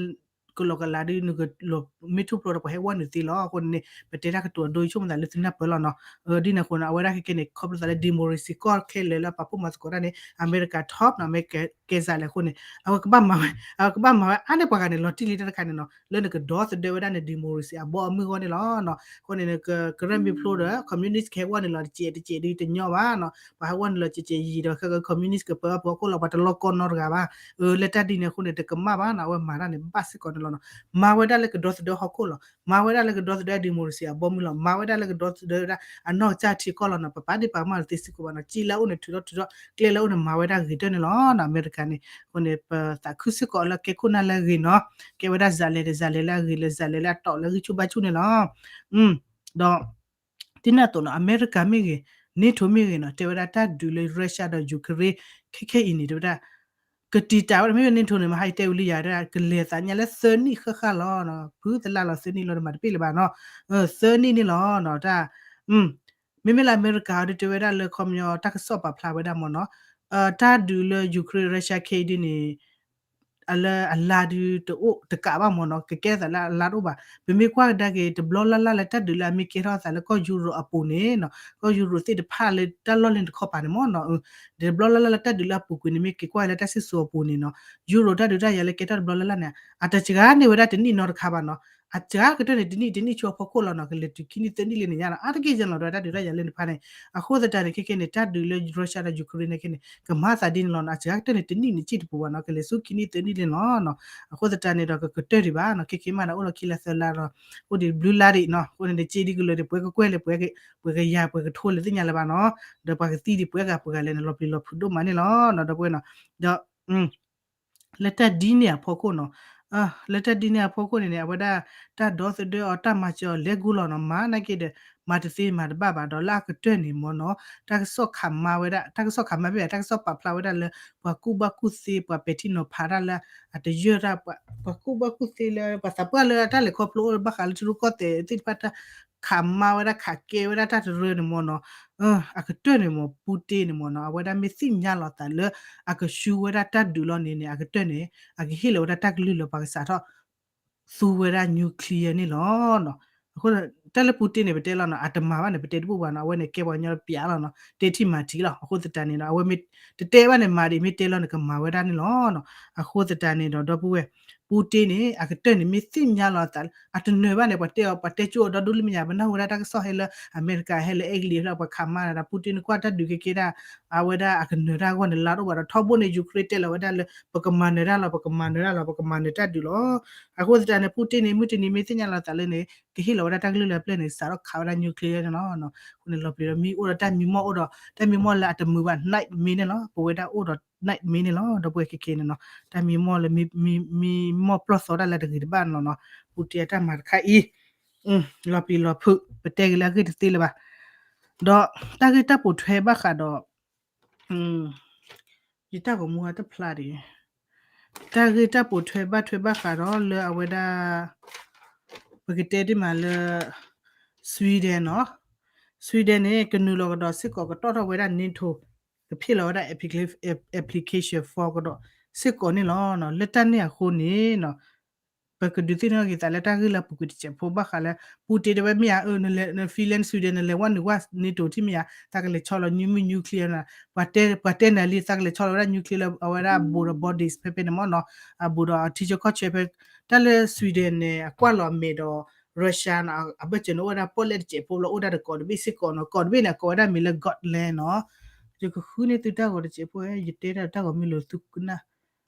ကလီကလးဒီး နကလီၤမ့ၢ်ထူၣ်ဖျိဒီး ပှၤဟဲဝဲနုာ်သ့လီၤ အဃိန့ၣ် ပတဲတၢ်ကတိၤအဒိ ယဆိကမိၣ်သးလၢသုနၢ်ပၢၢ်လီၤနီၤ ဒ်န့ၣ်အဃိန့ၣ် အဝဲဒၣ်ခဲကဲန့ၣ် ခီဖျိသးလၢ democracy ကီၢ်ခဲလၢာ်လၢအပာ်ဖှိၣ်မၤသကိးတၢ်န့ၣ် အမဲရကၤ top နီၤ အမဲရကၤကဲစးလဲၣ်အဃိန့ၣ် အဝဲကဘၣ်မၤဝဲ အဝဲကဘၣ်မၤဝဲအါန့ၢ်ပှၤဂၤန့ၣ် လီၤတံၢ်လံတၢ်တခါန့ၣ်နီၤ လၢနကဒီသဒၢဝဲဒၣ်န democracy အဘီအမုၢ်အဂီၢ်န့ၣ်လီၤနီၤ အဃိန့ၣ် ကရၢၢ်မ့ၢ်ဖျိဒီး communist ကဟဲဝဲနုာ်လီၤတကဲးတကဲးဒီးတညီဘၣ်နီၤ ပှၤဟဲဝဲနုာ်လီၤတကဲးတကဲးယံာ်ဒီး ခဲကဲ communist ကပၢအပူၤဟီၣ်ခိၣ်လီၤ ပှၤတလီၢ်ကီၢ်နီတဂၤဘၣ် လၢတၢ်ဒ်န့ၣ်အဃိန့ၣ် တကမၣ်ဘၣ်နီၤ အဝဲမၤတၢ်န့ၣ် ဘၣ်စ့ၢ်ကီးန့ၣ်လီၤနီၤ မၤဝဲဒၣ်လၢကဒီသဒၢဟီၣ်ခိၣ်လီၤ မၤဝဲဒၣ်လၢကဒီသဒၢ democracy အဘီအမုၢ်လီၤ မၤဝဲဒၣ်လၢကဒီသဒၢဝဲဒၣ် အနီၢ်ကစၢ်ထံကီၢ်လီၤနီၤ ပပာ်ဒ့ၣ်ပာ်ကမၣ်လၢသ့စ့ၢ်ကီးဘၣ်နီၤ ကၠံလၢအအိၣ်န့ၣ် ထုးထီၣ်ထုးထီၣ် ကျဲလၢအအိၣ်န့ၣ် မၤဝဲဒၣ်ဂ့ၤတၢၢ်န့ၣ်လီၤနီၤ အမဲရကၤန့ၣ် အဃိန့ၣ် ပသးခုစ့ၢ်ကီးလၢကဲခိၣ်နၢ်လၢအဂ့ၤနီၤ ကဲဝဲဒၣ်စးလဲၤဒီးစးလဲၤလၢအဂ့ၤလၢစးလဲၤလၢအတီးလၢဂံၢ်ဆူၣ်ဘါဆူၣ်န့ၣ်လီၤ ဒီး ဒ်န့ၣ်အသိးနီၤ အမဲရကၤမ့ၢ်ဂ့ၤ NATO မ့ၢ်ဂ့ၤနီၤ တဲဝဲဒၣ်တၢ်ဒုးလၢ Russia ဒီး Ukraine ခဲခဲအံၤန့ၣ် တဲဝဲဒၣ် ကတံာ်တာ်ဝဲဒၣ် မ့မ့ၢ် NATO န့ၣ် မဟါအံၤတဲဝံၤလံယၤ ကလဲၤသးညါလၢသၢနံၣ်ဃၣ်ဃၣ်လီၤ. ဖုသလၢ်လီၤသၢနံၣ်လီၤ တမၤတပ့ၢ်လၢၤဘၣ်နီၤ သၢနံၣ်န့ၣ်လီၤနီၤ တၢ် မ့မ့ၢ်လၢအမဲရကၤအီၤဒုးတဲဝဲဒၣ်လၢခီပညီ တၢ်ကစီၣ်ပာ်ဖျါဝဲဒၣ်မ့ၢ်နီၤ တၢ်ဒုးလၢ Ukraine Russia ခဲအံၤဒ်န့ၣ် အလၢအလါဒုးတအိၣ်တကးဘၣ်မ့ၢ်နီၤ ကကဲထီၣ်သးလၢအလါတအိၣ်ဘၣ် ပမ့ၢ်ကွၢ်ကဒါက့ၤ တဘျီလၢ်လၢ်လၢတၢ်ဒုးလၢအမ့ၢ်ကဲထီၣ်သးလၢကီၢ်ယူရိးအပူၤန့ၣ်နီၤ ကီၢ်ယူရိးသ့ၣ်တဖၣ်လၢတၢ်လီၢ်လၢတခီပၤန့ၣ်မ့ၢ်နီၤ တဘျီလၢ်လၢ်လၢတၢ်ဒုးလၢအပူၤကွံာ်န့ၣ် မ့ၢ်က့ၤကွၢ်လၢတၢ်စံၣ်စိၤအပူၤန့ၣ်နီၤ ယူရိးတၢ်ဒုးတၢ်ယၤလၢကဲထီၣ်တဘျီလၢ်လၢ်န့ၣ် အတစှၤန့ၢ်ဝဲဒၣ်တနံၣ်နီတခါဘၣ်နီၤ အစှၤကတၢၢ်န့ၣ် တနံၣ်တနံၣ်ဆူအဖီခိၣ်လီၤနီၤ ကလဲၤတုၤခံနံၣ်သၢနံၣ်လံန့ၣ်ညါနီၤ အါတက့ၢ်ယဲလီၤဒီးတၢ်ဒုးတၢ်ယၤလၢန့ၣ်တဖၣ်န့ၣ် အဃိသတးန့ၣ် ခဲခဲန့ၣ် တၢ်ဒုးလၢ Russia ဒီး Ukraine န့ၣ်ခဲန့ၣ် ကမၤသးဒ်န့ၣ်လီၤနီၤ အစှၤကတၢၢ်န့ၣ်တနံၣ်န့ၣ်စံၣ်တပူၤဘၣ်နီၤ ကလဲၤဆူခံနံၣ်သၢနံၣ်လံနီၤ အဃိသတးန့ၣ်ဒီးကကတၢၢ်ဒံးဘၣ်နီၤ ခဲခဲမးဒီးအိၣ်လီၤခံလါသၢလါဒီး အိၣ်ဒံးဘျုးလါဒံးနီၤ အဃိန့ၣ် တက့ဒ်ကလၢၤန့ၣ် ပှဲၤကကွဲၢ်လဲၣ် ပှဲၤကယၤ ပှဲၤကထိလဲၣ်သ့ၣ်ညါလၢၤဘၣ်နီၤ ဒီးပှၤကသံဒံးပှဲၤဂၤပှဲၤဂၤလဲၣ်န့ၣ် လီၤပျံၤလီၤဖုးဒိၣ်မးန့ၣ်လီၤနီၤ ဒီးပဝဲနီၤ ဒီး လၢတၢ်ဒ်န့ၣ်အဖီခိၣ်နီၤ လၢတၢ်ဒ်န့ၣ်အဖီခိၣ်န့ၣ်န့ၣ် အဝဲဒၣ် တၢ်ဒီသဒၢအီၤ တၢ်မၤစၢၤအီၤလဲၤဂူလီၤနီၤ မၤနာ်က့ဒီး မၤတသ့မၤတဘၣ်ဘၣ်ဒီး လၢအကတၢၢ်န့ၣ်မ့ၢ်နီၤ တၢ်ကစီၣ်ခးမါဝဲဒၣ် တၢ်ကစီၣ်ခးမါမ့ၢ် တၢ်ကစီၣ်ပာ်ဖျါဝဲဒၣ်လၢ ပှၤကူၣ်ဘၣ်ကူၣ်သ့ ပှၤပဲာ်ထံနီၤဖးတၢ်လၢ အတယၢၢ်တၢ် ပှၤကူၣ်ဘၣ်ကူၣ်သ့လၢ ပှၤသးပှၢ်လၢတၢ်လဲၤခီဖျိအိၣ်ဘၣ်ဃးလၢထံရူၢ်ကီၢ်သဲးသ့ၣ်တဖၣ်တၢ် ခးမါဝဲဒၣ်ခးကဲဝဲဒၣ်တၢ်တရၢန့ၣ်မ့ၢ်နီၤ အကတၢၢ်န့ၣ်မ့ၢ် Putin န့ၣ်မ့ၢ်နီၤ အဝဲဒၣ်မ့ၢ်သ့ၣ်ညါလီၤသးလၢ အကဆူဝဲဒၣ်တၢ်ဒုးလီၤန့ၣ်န့ၣ် အကတၢၢ်န့ၣ် အကဟ့ၣ်လီၤဝဲဒၣ်တၢ်ကလုၢ်လၢပှၤကစးထီၣ် သူဝဲဒၣ် nuclear န့ၣ်လီၤ. အဃိ တၢ်လၢ Putin န့ၣ် ပတဲလီၤနီၤ အတမၤဘၣ်န့ၣ် ပတဲတဘူၣ်ဘၣ်နီၤ အဝဲန့ၣ်ကဲပှၤကညီပျးလီၤနီၤ တဲထံၣ်မၤထံလီၤ အဃိသတးန့ၣ်နီၤ အဝဲမ့ၢ်တတဲဘၣ်န့ၣ် မၤဒံး မ့ၢ်တဲလီၤန့ၣ် ကမၤဝဲဒၣ်န့ၣ်လီၤနီၤ အဃိသတးန့ၣ်ဒီး ဒီပုၢ်ဝဲၢ် Putin န့ၣ် အကတၢၢ်န့ၣ် မ့ၢ်သ့ၣ်ညါလီၤသး အတနၢၤဘၣ်န့ၣ် ပှၤတဲအီၤ ပှၤတဲကၠိအီၤဒီဒူၣ်လၢမ့ၢ်ညါ ပနၢ်ဟူဝဲဒၣ်တၢ်ကစီၣ်ဟဲလၢ အမဲရကၤ ဟဲလၢအဲကလံး ပှၤခးမါန့ၣ်ဒီး Putin န့ၣ် ကွၢ်တၢ်ဒုးကဲကဲဒၣ် အဝဲဒၣ်အကနၢၤတၢ်အဂီၢ်န့ၣ် လါတအိၣ်ဘၣ်ဒီး ထီဘိန့ၣ် Ukraine တဲလီၤဝဲဒၣ်လၢ ပကမၤနၢၤတၢ်လီၤ ပကမၤနၢၤတၢ်လီၤ ပကမၤနၢၤတၢ်ဒုးလီၤ. အဃိသတးန့ၣ် Putin န့ၣ် မုၢ်တနံၤ မ့ၢ်သ့ၣ်ညါလီၤသးလၢန့ၣ် ကဟ့ၣ်လီၤဝဲဒၣ်တၢ်ကလုၢ်လၢအပျဲၢ်န့ၣ် စးထီၣ်ခးဝဲဒၣ် nuclear န့ၣ်လီၤ. အဃိန့ၣ် လီၤပျံၤဒီးမံအိၣ်ဒီးတၢ်မံမီၢ်အိၣ်ဒီး တၢ်မံမီၢ်လၢအတမုာ်ဘၣ် nightmare န့ၣ်လီၤ. ပဝဲဒၣ်အိၣ်ဒီး nightmare န့ၣ်လီၤ. ဒီပုၢ်ဝဲၢ်ခဲခဲန့ၣ်နီၤ တၢ်မံမီၢ်လၢ မံမီၢ်ပျီၢ်သီတၢ်လၢတဂ့ၤတဘၣ်န့ၣ်လီၤနီၤ. Putin အတၢ်မၤတခါအံၤ လီၤပျံၤလီၤဖုး ပတဲက့ၤလၢအဂ့ၢ်တသ့လၢၤဘၣ်. ဒီးတၢ်ဂ့ၢ်တၢ်ပိာ်ထွဲဘၣ်ဃးဒီး ယတၢ်ဂီၤမူအတဖျါဒံး တၢ်ဂ့ၢ်တၢ်ပိာ်ထွဲဘၣ်ထွဲဘၣ်ဃးဒီးလၢအဝဲဒၣ် ပကတဲဒ်မးလၢ Sweden နီၤ Sweden န့ၣ် ကနုာ်လီၤကဒီးစ့ၢ်ကီး ကတီၢ်ထီၣ်ဝဲဒၣ် NATO ကဖ့ၣ်လီၤဝဲဒၣ် application form ကဒီးစ့ၢ်ကီးန့ၣ်လီၤ. လၢတၢ်န့ၣ်အဃိန့ၣ် ပကဒုးသ့ၣ်နီၣ်က့ၤသးလၢတၢ်ဂ့ၢ်လၢအပူၤကွံာ်တစဲးဖိဘၣ်ဃးလၢ Putin တဲဝဲမ့ၢ်ဧါ Finland Sweden နလဲၤဝဲနုာ်ဝဲ NATO ထံၣ်မ့ၢ်ဧါ သးကလဲၤဆီလီၤ nuclear နီၤ ပှၤတဲနၤလံ သးကလဲၤဆီလီၤဝဲဒၣ် nuclear လၢအဝဲဒၣ် border borders ဖဲဖဲန့ၣ်မ့ၢ်နီၤ အဘူးဒီးထံဆၢကီၢ်ဆၢဖဲ တၢ်လၢ Sweden န့ၣ် အကွၢ်လီၤအမဲာ်ဒီး Russia နီၤ အဘၢၣ်စၢၤန့ၣ် အိၣ်ဝဲဒၣ်ပီၣ်လဲၣ်တစဲးဖိလီၤ အိၣ်ဒၣ်ဒီးကီးတဘ့ၣ်စ့ၢ်ကီးနီၤ ကီးတဘ့ၣ်န့ၣ် အကိးဝဲဒၣ်မံၤလၢ Gotland နီၤ ယကဃုန့ၢ်သုတၢ်ဂီၤတစဲးဖိ ယတဲတၢ်တၢ်ဂီၤမ့ၢ်လိာ်သုကနၣ်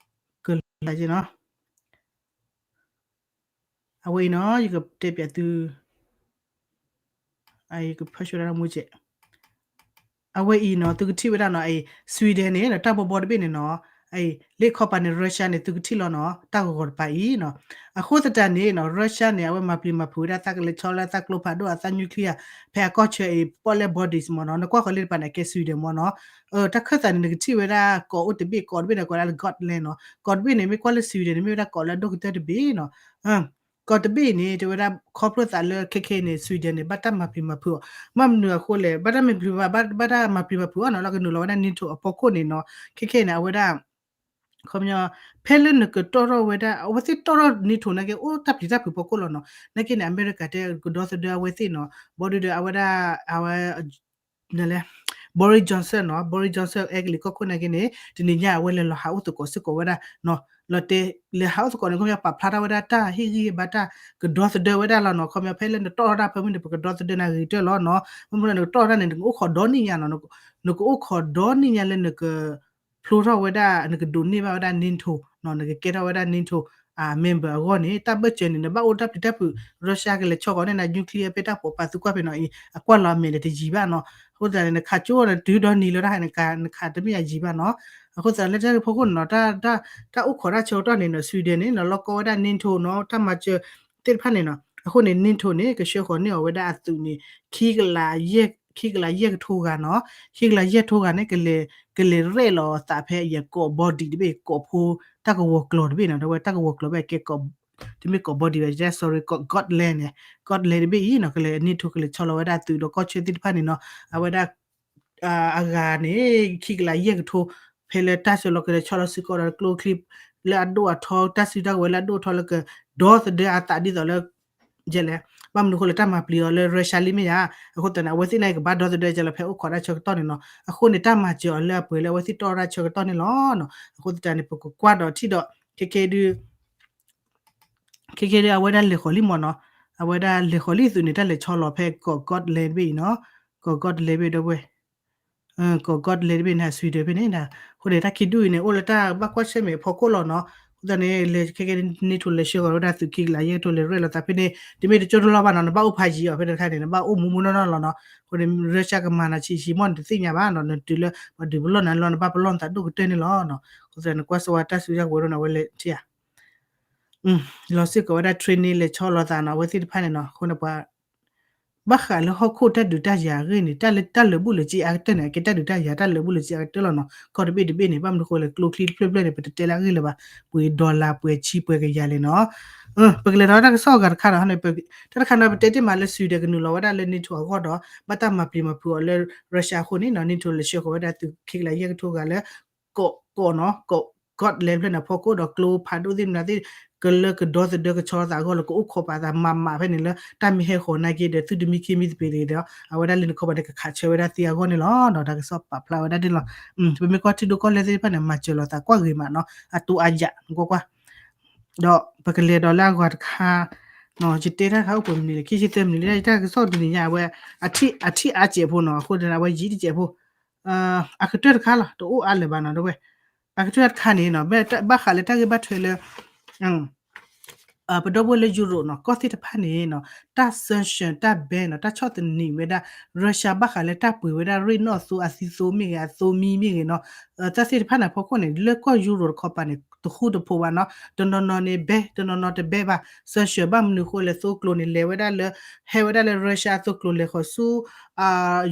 ကလၢ်က့နီၤ အဝဲအံၤနီၤ ယကတဲပၠးသု ယကဖၢၣ်ဆှၢတၢ်မူကဲး အဝဲအံၤနီၤ သုကထံၣ်ဝဲဒၣ်နီၤ Sweden န့ၣ် တၢ်ဘီဘီတဘ့ၣ်န့ၣ်နီၤ လၢခီပၤန့ၣ် Russia န့ၣ် သုကထံၣ်လီၤနီၤ တၢ်ဂီၤဂီၤတပၤအံၤနီၤ အဃိသတးန့ၣ်နီၤ Russia န့ၣ် အဝဲမၤပျံၤမၤဖုးဝဲဒၣ်သးကလဲၤဆီလၢသးကျိဖးဒိၣ်အသး nuclear ဖဲအကီၢ်ဆၢအံၤ ပီၣ်လဲၣ် borders မ့ၢ်နီၤ နကွၢ်ဃီၤလၢတပၤန့ၣ် ကဲ Sweden မ့ၢ်နီၤ တၢ်ခၢၣ်သးန့ၣ် နကထံၣ်ဝဲဒၣ်ကီးအိၣ်တဘ့ၣ် ကီးတဘ့ၣ်န့ၣ် ကိးဝဲဒၣ်လၢ Gotland နီၤ ကီးတဘ့ၣ်န့ၣ် မ့ၢ်ကွၢ်လၢ Sweden န့ၣ် မ့ၢ်ဝဲဒၣ်ကီးလၢအဒိၣ်ကတၢၢ်တဘ့ၣ်နီၤ ကီးတဘ့ၣ်န့ၣ် တဲဝဲဒၣ်ခီဖျိသးလၢခဲခဲန့ၣ် Sweden န့ၣ် ဘၣ်တၢ်မၤပျံၤမၤဖုးအီၤ ဘၣ်မနုၤအဃိလဲၣ် ဘၣ်တၢ်မၤပျံၤမၤ ဘၣ်တၢ်မၤပျံၤမၤဖုးအီၤနီၤ လၢကနုာ်လီၤဝဲဒၣ် NATO အဖီခိၣ်န့ၣ်နီၤ ခဲခဲန့ၣ် အဝဲဒၣ် ခီပညီ ဖဲလၢနကတီၢ်ထီၣ်ဝဲဒၣ် အဝဲသ့ၣ်တီၢ်ထီၣ် NATO နာ်က့ အိၣ်တၢ်ပျံၤတၢ်ဖုးဖီခိၣ်လီၤနီၤ နာ်က့န့ၣ် အမဲရကၤတဲကဒီသဒၢအဝဲသ့ၣ်နီၤ ဘီဒုဒီးအဝဲဒၣ် အဝဲ နလဲၣ် Boris Johnson နီၤ Boris Johnson အဲကလံးကီၢ်ခိၣ်နာ်က့န့ၣ် တနံၤညါအဝဲလဲၤလီၤဟးအိၣ်သကိးစ့ၢ်ကီးဝဲဒၣ်နီၤ လီၤတဲာ်လဲၤဟးအိၣ်သကိးန့ၣ် ခီပညီပာ်ဖျါထီၣ်ဝဲဒၣ်တၢ်ဟ့ၣ်ဂံၢ်ဟ့ၣ်ဘါတၢ်ကဒီသဒၢဝဲဒၣ်လီၤနီၤ ခီပညီဖဲလၢနတီၢ်ထီၣ်တၢ်ဖၢမုၢ်န့ၣ် ပကဒီသဒၢနၤဂ့ၤကတၢၢ်လီၤနီၤ မ့မ့ၢ်လၢနကတီၢ်ထီၣ်တၢ်န့ၣ် နကအိၣ်ခိးဒီနံၣ်ညါနီၤ နကအိၣ်ခိးဒီနံၣ်ညါလၢနက ဖျိထီၣ်ဝဲဒၣ် နကဒိးန့ၢ်ဘၣ်ဝဲဒၣ် NATO နီၤ နကကဲထီၣ်ဝဲဒၣ် NATO အ member အဂီၢ်န့ၣ် တၢ်ဘၢၣ်စၢၤန့ၣ် နဘၣ်အိၣ်တၢ်ပျံၤတၢ်ဖုး Russia ကလဲၤဆီဃီၤန့ၢ်နၤ nuclear ဖဲတၢ်ပိာ်ပာ်သုကွၢ်ဖဲနီၤအံၤ အကွၢ်လီၤအမဲာ်ဒီးတယံၤဘၣ်နီၤ အဃိသတးန့ၣ် နခးကၠိန့ၣ် တုၤဒီနံၤလၢတၢ်ဟဲ နခးတမ့ၢ်အယံၤဘၣ်နီၤ အဃိသတးလၢတၢ်ဖီခိၣ်န့ၣ်နီၤ တၢ်အိၣ်ခိးတၢ်ဆၢကတီၢ်န့ၣ်နီၤ Sweden န့ၣ်နီၤ လီၢ်ကီဝဲဒၣ် NATO နီၤ တၢ်မၤစၢၤသ့ၣ်တဖၣ်န့ၣ်နီၤ အဃိန့ၣ် NATO န့ၣ် ကဆှၢဃီၤန့ၢ်အီၤဝဲဒၣ်အသုးန့ၣ် ခံကလးယဲၢ် ခံကလးယဲၢ်ကထိဂၤနီၤ, ခံကလးယဲၢ်ကထိဂၤန့ၣ် ကလဲၤ ကလဲၤရဲၣ်လီၤအသးဖဲအံၤ ကိး body တဘ့ၣ် ကိးဖိ တၢ်ကဝီၤကျိၤတဘ့ၣ်နီၤ, ဒီးဝဲတၢ်ကဝီၤကျိၤဘၣ်ကဲ တမ့ၢ်ကိး body ဘၣ် sorry ကိး Gotland န့ၣ်, Gotland တဘ့ၣ်အံၤနီၤ ကလဲၤ NATO ကလဲၤဆီလီၤဝဲဒၣ်သုးဒီးကီၢ်ဆၢသ့ၣ်တဖၣ်န့ၣ်နီၤ, အဝဲဒၣ် အဂၤန့ၣ် ခံကလးယဲၢ်ကထိ ဖဲလၢတၢ်ဆၢလီၤကလဲၤဆီလီၤစ့ၢ်ကီးဒီးကျိချံ လၢအဒိၣ်အထီ တၢ်စုတၢ်ကဝဲၤလၢအဒိၣ်အထီလၢကဒီသဒၢအသးဒ်သိးလၢ ယဲလဲၣ်, ဘၣ်မနုၤအဃိလဲၣ် တၢ်မၤပျံၤအီၤလၢ Russia လံမ့ၢ်ဧါ, အဃိသတးန့ၣ် အဝဲသ့ၣ်န့ၣ်ကဘၣ်ဒီသဒၢကလဲၤဖဲအိၣ်ခိးတၢ်ဆၢကတီၢ်န့ၣ်နီၤ, အဃိန့ၣ် တၢ်မၤစၢၤအီၤလၢအပှဲၤလၢအဝဲသ့ၣ်တီၢ်တၢ်ဆၢကတီၢ်န့ၣ်လီၤနီၤ, အဃိသတးန့ၣ် ပကကွၢ်ဒီးထံၣ်ဒီး ခဲခဲဒု ခဲခဲဒု အဝဲဒၣ်လဲၤဃီၤလံမ့ၢ်နီၤ, အဝဲဒၣ်လဲၤဃီၤလံသုးန့ၣ် တၢ်လဲၤဆီလီၤဖဲကိး Gotland တဘ့ၣ်အံၤနီၤ, ကိး Gotland တဘ့ၣ်ဒီးဝဲ ကိး Gotland တဘ့ၣ်န့ၣ် Sweden ဖဲန့ၣ်, အဃိန့ၣ် တၢ်ခံဒူၣ်အံၤန့ၣ် အိၣ်လၢတၢ်ဘၣ်ကွၢ်ဆၢၣ်မဲာ်အဖီခိၣ်လီၤနီၤ, အဃိသတးန့ၣ် လၢခဲခဲဒု NATO လဲၤဆှၢဃီၤဝဲဒၣ်သုးခံကလးယဲၢ်ကထိလဲၤရဲၣ်လီၤသးဖဲန့ၣ် တမ့ၢ်တကၠိတလီၢ်ဘၣ်နီၤ, နဘၣ်အိၣ်ဖးယံၤအီၤဖဲတခါန့ၣ် နဘၣ်အိၣ်မူမူနီၢ်နီၢ်လီၤနီၤ, အဃိန့ၣ် Russia ကမၤနၤဆံးဆံးမ့ၢ်နတသ့ၣ်ညါဘၣ်နီၤ, နတုၤလၢပှၤဒုးပလီၢ်နၤလီၤ နဘၣ်ပလီၢ်နသးဒိၣ်ကတၢၢ်န့ၣ်လီၤနီၤ, အဃိသတးန့ၣ် ကွၢ်စၢၤဝဲတၢ်စုကဝဲၤဒိၣ်န့ၣ် အဝဲလဲၤထံၣ်ဧါ လီၤစ့ၢ်ကီးဝဲဒၣ် training လဲၤဆီလီၤသးနီၤ, အဝဲသ့ၣ်တဖၣ်န့ၣ်နီၤ, အဃိန့ၣ်ပှၤ ဘၣ်ဃးလၢဟီၣ်ခိၣ်တၢ်ဒုးတၢ်ယၤအဂ့ၢ်န့ၣ် တၢ်လၢတၢ်လၢာ်ဘူၣ်လၢာ်စ့အါကတၢၢ်န့ၣ် အကဲတၢ်ဒုးတၢ်ယၤတၢ်လၢာ်ဘူၣ်လၢာ်စ့အါကတၢၢ်လီၤနီၤ, ကီၢ်တဘ့ၣ်တဘ့ၣ်န့ၣ် ဘၣ်မနုၤအဃိလဲၣ် ကျိချံတဖျၢၣ်ဖျၢၣ်န့ၣ် ပတတဲလၢအဂ့ၢ်လၢၤဘၣ်, ပှဲၤ dollar ပှဲၤဆံပှဲၤကယၤလဲၣ်နီၤ, ပကလဲၤဒီးတၢ်ကစီၣ်အဂၤတခါဒီး တၢ်တခါန့ၣ် ပတဲတ့ၢ်မးလၢ Sweden ကနုာ်လီၤဝဲဒၣ်လၢ NATO အဂီၢ်ဒီး ဘၣ်တၢ်မၤပျံၤမၤဖုးအီၤလၢ Russia အဃိန့ၣ်နီၤ, NATO လဲၤဆှၢဃီၤဝဲဒၣ်သုးခံကလးယဲၢ်ကထိဂၤလၢ ကိး ကိးနီၤ, ကိး Gotland ဖျၢၣ်န့ၣ် ဖီခိၣ်ဒီးကျိဖးဒိၣ်သ့ၣ်မနုၤသ့ၣ် ကလၢကဒီသဒၢကဆီသးအဂီၢ်လၢကအိၣ်ခိးပာ်သးမၤမးဖဲန့ၣ်လၢ တၢ်မ့ၢ်ဟဲဃီၤနာ်က့ဒီး သုတမံခ့မံသပ့ၤတဂ့ၤဒီး အဝဲဒၣ်လၢနခီပၤန့ၣ် ကခးဆၢဝဲဒၣ်သ့အဂီၢ်န့ၣ်လီၤနီၤ, တၢ်ကစီၣ်ပာ်ဖျါဝဲဒၣ်ဒ်လီၤ, ပမ့ၢ်ကွၢ်ထံဒိၣ်ကီၢ်လဲၢ်သ့ၣ်တဖၣ်န့ၣ် မၤစၢၤလီၤသးကွၢ်ဂ့ၤမးနီၤ, အတိအယၤ နကွၢ်ကွၢ် ဒီးပကလဲၤဒီးလၢအဂၤတခါ ယတဲတၢ်တခါအိၣ်ပှဲၤမံးနံးလဲၣ် ခံဆံသၢမံးနံးလံ တၢ်ကစီၣ်တနံၤညါအဝဲ အထံၣ်အါစဲးဖိနီၤ, အဃိန့ၣ် အဝဲယံာ်တစဲးဖိ အကတၢၢ်တခါလီၤ တအိၣ်အါလၢၤဘၣ်နီၤ ဒီးဝဲ အကတၢၢ်တခါန့ၣ်နီၤ ဘၣ်ဃးလၢတၢ်ဂ့ၢ်ဘၣ်ထွဲလၢ ပဒီပုၢ်ဝဲၢ်လၢ Europe နီၤ ကီၢ်သ့ၣ်တဖၣ်န့ၣ်နီၤ တၢ် sanction တၢ် ban နီၤ တၢ်ဆီၣ်သနံးဝဲဒၣ် Russia ဘၣ်ဃးလၢတၢ်ပှ့ၤဝဲဒၣ်ရ့ၣ်နီၣ်သိအသံသိမ့ၢ်ဂ့ၤ အသိမံမ့ၢ်ဂ့ၤနီၤ တၢ်သ့ၣ်တဖၣ်န့ၣ်အဖီခိၣ်န့ၣ် လၢကီၢ် Europe တခီပၤန့ၣ် တဃူတဖိးဘၣ်နီၤ တနီၤနီၤန့ၣ် ban တနီၤနီၤတ ban ဘၣ် sanction ဘၣ်မနုၤအဃိလဲၣ် သိကျိၤန့ၣ် လဲၤဝဲဒၣ်လၢ ဟဲဝဲဒၣ်လၢ Russia အသိကျိၤလဲၤဃီၤဆူ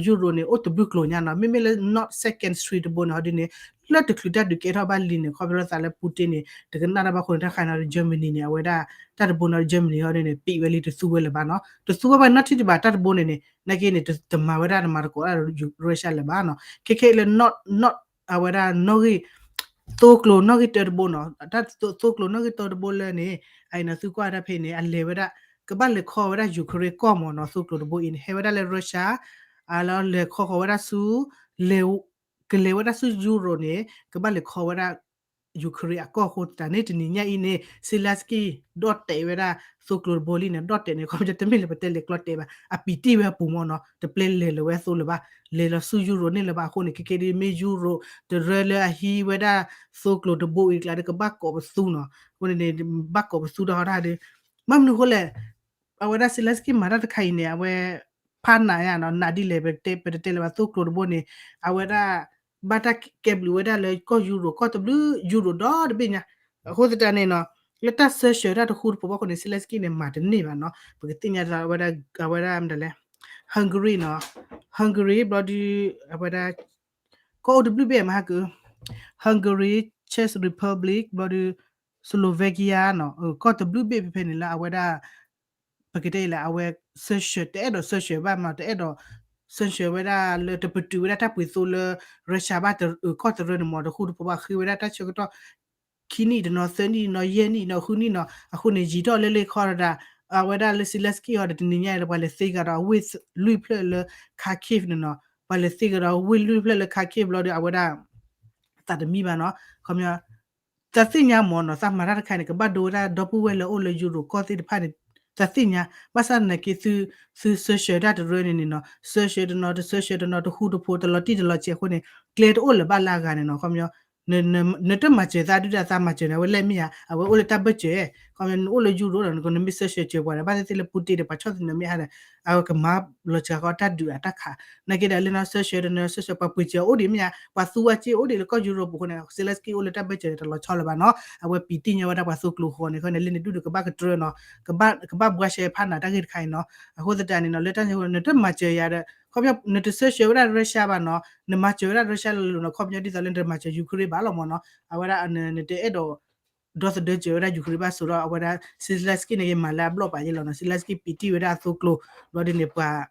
Europe န့ၣ် အိၣ်တဘျုးကျိၤညါနီၤ မ့မ့ၢ်လၢ North Second Street တဘိန့ၣ် ဟီဒ်န့ၣ် လၢတချုးတၢ်ဒုးကဲထီၣ်ဘၣ်လံန့ၣ် ခီဖျိလၢသးလၢ Putin န့ၣ် တကနၣ်တၢ်ဘၣ်အဃိန့ၣ် တၢ်တခါန့ၣ်ဒီး Germany န့ၣ် အဝဲဒၣ် တၢ်တဘိန့ၣ်ဒီး Germany ဟီဒ်န့ၣ် ပံးဝဲလံ တသူဝဲလၢၤဘၣ်နီၤ တသူဝဲဘၣ်နီတထံၣ်ဒံးဘၣ် တၢ်တဘိန့ၣ်န့ၣ် နာ်က့န့ၣ် တမၤဝဲဒၣ်တမၤသကိးဒၣ်ဒီး Russia လၢၤဘၣ်နီၤ ခဲခဲအံၤလၢ North North အဝဲဒၣ်နီၣ်ဂံၢ် သိကျိၤနီၣ်ဂံၢ်တၢတဘိနီၤ တၢ်သိကျိၤနီၣ်ဂံၢ်တၢတဘိလၢန့ၣ် အအံၤနီၤ သုကွၢ်တၢ်ဖဲန့ၣ် အလဲၤဝဲဒၣ် ကဘၣ်လဲၤခီဝဲဒၣ် Ukraine ကီၢ်မ့ၢ်နီၤ သိကျိၤတဘိအံၤန့ၣ် ဟဲဝဲဒၣ်လၢ Russia အလီၤလဲၤခီဃီၤဝဲဒၣ်ဆူ လဲၤ ကလဲၤဝဲဒၣ်ဆူ Europe န့ၣ် ကဘၣ်လဲၤခီဝဲဒၣ် Ukraine အကီၢ်အဃိသတးန့ၣ် တနံၤညါအံၤန့ၣ် Zelenskyy ဒီၣ်တဲာ်ဝဲဒၣ် သိကျိၤတဘိလံန့ၣ် ဒီၣ်တဲာ်န့ၣ် ခီပညီတမ့ၢ်လၢပတဲလဲၤကျီတဲာ်ဘၣ် အပံာ်တ့ၢ်ဝဲအပူၤမ့ၢ်နီၤ တပျဲလဲၤလၢၤဝဲအသိလၢၤဘၣ် လဲၤလီၤဆူ Europe န့ၣ်လၢၤဘၣ်အဃိန့ၣ် ခဲခဲဒ်မ့ၢ် Europe တရၢလၢအဟံးဝဲဒၣ် သိကျိၤတဘိအံၤကျါဒီး ကဘၣ်ကိးပသူနီၤ အဃိန့ၣ်န့ၣ် ဘၣ်ကိးပသူဒီးဟီဒၣ်ဒီး ဘၣ်မနုၤအဃိလဲၣ် အဝဲဒၣ် Zelenskyy မၤတၢ်တခါအံၤန့ၣ် အဝဲ ဖးနးယါနီၤ နးဒ်လဲၣ် ပတဲ ပတတဲလၢၤဘၣ် သိကျိၤတဘိန့ၣ် အဝဲဒၣ် ဘၣ်တၢ်ကဲဘျုးဝဲဒၣ်လၢကီၢ် Europe ကီၢ်တဘျုး Europe ဒီတဘ့ၣ်ညါ အဃိသတးန့ၣ်နီၤ လၢတၢ် sanction တၢ်တဃူတဖိးဘၣ်အဃိန့ၣ် Zelenskyy န့ၣ် မၤတန့ၢ်ဘၣ်နီၤ ပကသ့ၣ်ညါအဝဲဒၣ် အဝဲဒၣ်မတၤလဲၣ် Hungary နီၤ Hungary ဘျီဒု အဝဲဒၣ် ကီၢ်အိၣ်တဘျုးဘ့ၣ်မဟါက Hungary Czech Republic ဘျီဒု Slovakia နီၤ ကီၢ်တဘျုးဘ့ၣ်ဖဲဖဲန့ၣ်လၢအဝဲဒၣ် ပကတဲအံၤလၢအဝဲ sanction တအဲၣ်ဒိး sanction ဘၣ်မး တအဲၣ်ဒိး sanction ဝဲဒၣ်လၢတပတုာ်ဝဲဒၣ်တၢ်ပှ့ၤသိလၢ Russia ဘၣ် ကီၢ်တရၢန့ၣ်မ့ၢ် တဃူတဖိးဘၣ် ဃ့ဝဲဒၣ်တၢ်ဆၢကတီၢ် ခံနံၣ်တနီၤ သၢနံၣ်တနီၤ ယဲၢ်နံၣ်နီၤ ဃုနံၣ်နီၤ အဃိန့ၣ် ယံာ်ထီၣ်လၢလ့ခီဒၣ် အဝဲဒၣ်လၢ Zelenskyy အီၤဒီးတနံၤညါအံၤလၢပှၤလဲၤသ့ကဒီးအဝ့ၢ်လွံၢ်ဖျၢၣ်လၢ Kharkiv န့ၣ်နီၤ ပှၤလဲၤသ့ကဒီးဝ့ၢ်လွံၢ်ဖျၢၣ်လၢ Kharkiv ဘျီဒီး အဝဲဒၣ် သးတမံဘၣ်နီၤ ခီပညီ သးသ့ၣ်ညါမ့ၢ်နီၤ သးမၤတၢ်တခါန့ၣ် ကဘၣ်ဒိဝဲဒၣ်ဒီပုၢ်ဝဲၢ်လၢအိၣ်လၢ Europe ကီၢ်သ့ၣ်တဖၣ်န့ၣ် သးသ့ၣ်ညါ ဘၣ်ဆၣ်သနာ်က့ သု သု sanction တၢ်တရၢန့ၣ်န့ၣ်နီၤ sanction တနီၤ တ sanction တနီၤ တဃူတဖိး တလီၤတံၢ်တလီၤဆဲးအဃိန့ၣ် ကျဲတအိၣ်လၢၤဘၣ်လၢအဂၤန့ၣ်နီၤ ခီပညီ နတမၤစၢၤသးဒုၣ်ဒါ သးမၤစၢၤန့ၣ် အဝဲလဲၣ်မ့ၢ်ဧါ အဝဲအိၣ်လၢတၢ်ဘၢၣ်စၢၤ ခီပညီ နအိၣ်လၢ Europe ဒီး နကနမ့ၢ် sanction စၢၤပှၤဒီး ဘၣ်သ့ၣ်သ့ၣ်လၢ Putin ဒီး ပှၤဆီၣ်သနံးမ့ၢ်ဟါဒီး အဝဲကမၤလီၤစှၤဃီတၢ်ဒုးအတၢ်ခး နာ်က့ဒီးလၢနီၤ sanction တနီၤ sanction ပှၤပှ့ၤစၢၤအိၣ်ဒံးမ့ၢ်ဧါ ပှၤသူဝဲစ့အိၣ်ဒံးလၢကီၢ် Europe ပူၤအဃိန့ၣ် Zelenskyy အိၣ်လၢတၢ်ဘၢၣ်စၢၤန့ၣ် တလီၤဆီလၢၤဘၣ်နီၤ အဝဲပံးတံၢ်ညါဝဲဒၣ်ပှၤသိကျိၤဃီန့ၣ် ခီန့ၣ် လၢန့ၣ်ဒုၣ်ဒီးကဘၣ်ကတြၢနီၤ ကဘၣ် ကဘၣ်ဘှါရှဲဖးနးတၢ်ဂ့ၢ်တခါအံၤနီၤ အဃိသတးန့ၣ်နီၤ လၢတၢ်န့ၣ်အဃိ နတမၤစၢၤယၤဒီး ခီပညီ နတ search ဝဲဒၣ် Russia ဘၣ်နီၤ, နမၤစၢၤဝဲဒၣ် Russia လၢလၢနီၤ, ခီပညီဒ်သိးလၢနတမၤစၢၤ Ukraine ဘၣ်လီၤမၢ်နီၤ, အဝဲဒၣ်နတအဲၣ်ဒိး ဒီသဒၢစၢၤဝဲဒၣ် Ukraine ဘၣ်စိဒီး အဝဲဒၣ် Zelensky န့ၣ် ကမၤလၢအဘျီၣ်ပာ်ယဲလီၤနီၤ, Zelensky ပံးတံၢ်ဝဲဒၣ်အသိကျိၤ, ဘျီဒ်န့ၣ်ပှၤ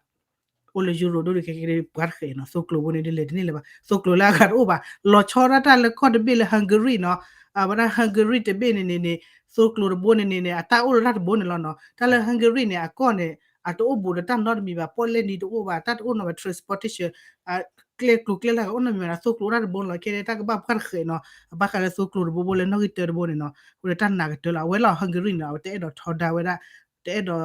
အိၣ်လၢ Euro ဒိၣ်ဒုးခဲကဲပှၤတဃဲးနီၤ, သိကျိၤဘိန့ၣ်ဒ်လဲၣ်တန့ၢ်လၢၤဘၣ်, သိကျိၤလၢအဂၤတအိၣ်ဘၣ်, လီၤဆီဒၣ်တၢ်လၢကီၢ်တဘ့ၣ်လၢ Hungary နီၤ, အဝဲဒၣ် Hungary တဘ့ၣ်န့ၣ်န့ၣ်န့ၣ် သိကျိၤတဘိန့ၣ်န့ၣ်န့ၣ် အတၢ်အိၣ်လၢတၢ်တဘိန့ၣ်လီၤနီၤ, တၢ်လၢ Hungary န့ၣ် အကီၢ်န့ၣ် အတအိၣ်ဘူးဒီးတၢ်နီတမံၤဘၣ်, ပီၣ်လဲၣ်နံၤတအိၣ်ဘၣ်, တၢ်တအိၣ်နီဘၣ်, transportation ကျဲကျိၤကျဲလၢကအိၣ်နီတမံၤဘၣ်, သိကျိၤတၢ်တဘိန့ၣ်လီၤ, ခဲဒၣ်တၢ်ကဘၣ်ပှၤတဃဲးနီၤ, အဘၣ်ဃးလၢသိကျိၤတဘိဘိလၢနီၣ်ဂံၢ်တၢတဘိန့ၣ်နီၤ, အဃိဒီးတၢ်နာ်ကတၢၢ်လီၤ, အဝဲလီၤ Hungary န့ၣ် အဝဲတအဲၣ်ဒိးထီဒါဝဲဒၣ်, တအဲၣ်ဒိး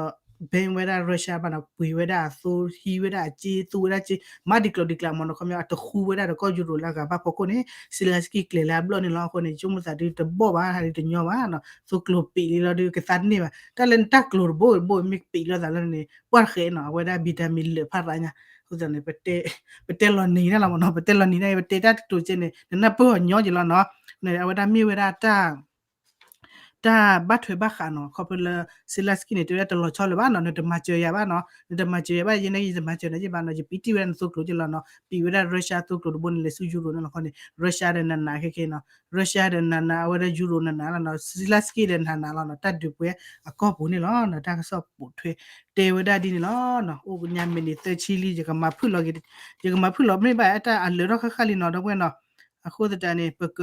ban ဝဲဒၣ် Russia ဘၣ်နီၤ, ပှ့ၤဝဲဒၣ်အသိ ဟံးဝဲဒၣ်အစ့ သူဝဲဒၣ်စ့ မၤဒ်ကျိၤဒ်ကျးမၢ်နီၤ, ခီပညီအတဃူဝဲဒၣ်ဒီးကီၢ် Euro လၢအဂၤဘၣ်ဖီခိၣ်န့ၣ် Zelensky ကျဲၤလၢအဘျီၣ်န့ၣ်လီၤ, အဃိန့ၣ် ဆိကမိၣ်သးဒုးတဘီၣ်ဘၣ်, ဟးဒုးတညီဘၣ်နီၤ, သိကျိၤပံးလံလီၤဒုးကသါတန့ၢ်ဘၣ်, တၢ်လၢနတၢ်ကျိၤတဘိတဘိမ့ၢ်ပံးလိာ်သးလၢန့ၣ် ပှၤတဃဲးနီၤ, အဝဲဒၣ်ဘံၣ်တၢ်မံၤလၢာ်ဖးရါညါ, အဃိသတးန့ၣ် ပတဲလီၤနံၤန့ၣ်လီၤမၢ်နီၤ, ပတဲလီၤနံၤန့ၣ် ပတဲတၢ်တတိၤကဲန့ၣ် နနၢ်ပၢၢ်အီၤညီယလီၤနီၤ, အဝဲဒၣ်မ့ၢ်ဝဲဒၣ်တၢ် တၢ်ဘၣ်ထွဲဘၣ်ဃးနီၤ, ခီဖျိလၢ Zelensky န့ၣ် တဲဝဲဒၣ်တလီၤဆီလၢၤဘၣ်နီၤ, နတမၤစၢၤယၤဘၣ်နီၤ, နတမၤစၢၤယၤဘၣ် ယဲန့ၣ် ယတမၤစၢၤနၤယဘၣ်နီၤ, ယပံးတံၢ်ဝဲဒၣ်နသိကျိၤကလီၤနီၤ, ပံးဝဲဒၣ် Russia သိကျိၤတဘိန့ၣ်လဲၤဆူ Euro န့ၣ်လီၤ, အဃိန့ၣ် Russia ဒီးနးနးခဲခဲနီၤ, Russia ဒီးနးနး အဝဲဒၣ် Euro နးနးလီၤနီၤ, Zelensky ဒီးနးနးလီၤနီၤ, တၢ်ဒုးပှဲၤအကီၢ်ပူၤန့ၣ်လီၤနီၤ, တၢ်ကစီၣ်ပိာ်ထွဲ တဲဝဲဒၣ်ဒ်န့ၣ်လီၤနီၤ, အိၣ်ညါ minute သၢဆံလံ, ယကမၤဖုၣ်လီၤက့ၤ, ယကမၤဖုၣ်လီၤမ့ၢ်ဘၣ်အတၢ်အလၢာ်ထီၣ်ဃၣ်ဃၣ်လံနီၤ, ဒီပုၢ်ဝဲၢ်နီၤ, အဃိသတးန့ၣ် ပက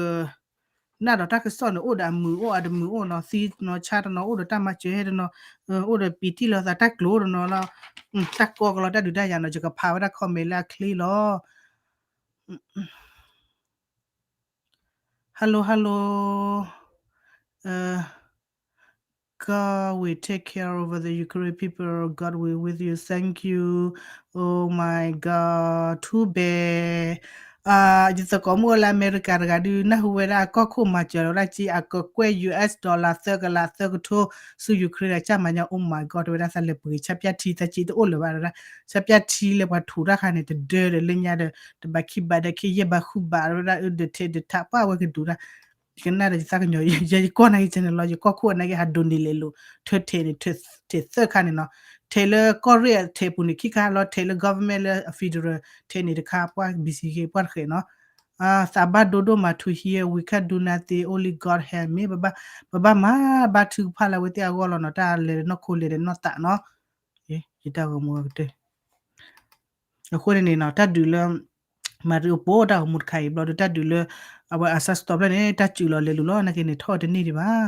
နၢ်ဒီးတၢ်ကစီၣ်န့ၣ် အိၣ်ဒီးအမုာ်အိၣ်အတမုာ်အိၣ်နီၤ, သံနီၤဆါတနီၤ အိၣ်ဒီးတၢ်မၤစၢၤဟဲတနီၤ, အိၣ်ဒီးပံးတံၢ်လိာ်သးတၢ်ကျိၤတနီၤလီၤ, တၢ်ကီကလီတၢ်ဒုးတၢ်ယၤနီၤ, ယကဖးဝဲဒၣ် comment လၢအချ့လီၤ. Hello, hello. God will take care over the Ukraine people. God will with you. Thank you. Oh my God. Too bad. ယသကိးမုၣ်အိၣ်လၢအမဲရကၤတဂၤဒုး နၢ်ဟူဝဲဒၣ်အကီၢ်ခိၣ်မၤစၢၤလီၤဝဲဒၣ်က့ အကကွဲၢ် US dollar သၢကလးသၢကထိ ဆူ Ukraine ဒီးကၢ်မၤညါ Oh my God တဲဝဲဒၣ် သးလဲၤပှ့ၤဆၣ်ပၠၣ်ထံ သးစ့တအိၣ်လၢၤဘၣ်ဝဲဒၣ်, ဆၣ်ပၠၣ်ထံလၢပှၤထူးတၢ်ခါန့ၣ် တဒၢဒီးလၢညါဒီး တဘးခံဘးဒီးခံယဲၢ်ဘးဃုဘးဝဲဒၣ် အဒၢးထဲးဒၢးထးပှၢ်ဝဲကဒုးတၢ် ယကနၣ်ဒီးယသးကညီၤ ယဲယကီၢ်နာ်က့ channel လီၤ, ယကီၢ်ခိၣ်အနာ်က့ ဟးဒိးန့ၢ်လဲၤလိာ် ထဲးထဲးန့ၣ် ထဲးသၢခါန့ၣ်နီၤ, ထဲးလၢကီၢ်ရ့ၣ်ထဲးပူၤန့ၣ်ခံခါလီၤ, ထဲးလၢ government လၢ federal ထဲးန့ၣ်တခါ ပှၢ် ဘံၣ်စံၣ်က့ၤ ပှၢ်တဃဲးနီၤ, သးဘၣ်ဒိဒိၣ်မး to hear, we can't do nothing, only God help me, ပဘၣ်မၤဘါထုကဖၣ်လၢအဝဲသ့ၣ်အဂီၢ်လီၤနီၤ, တၢ်လဲၤနီၢ်ခိလဲၤဒီးနီၢ်သးနီၤ, ယတၢ်ဂီၤမူကတၢၢ် အဃိန့ၣ်န့ၣ်နီၤ တၢ်ဒုးလၢ Mariupol တၢ်ဂီၤမူတခါအံၤဘျီဒီး တၢ်ဒုးလၢ အဝဲအစး stop ဖျၢၣ်န့ၣ် တၢ်စုးလီၤလဲၤလူၤလီၤ နာ်က့န့ၣ် ထီၣ်တန့ၢ်ဒံးဘၣ်.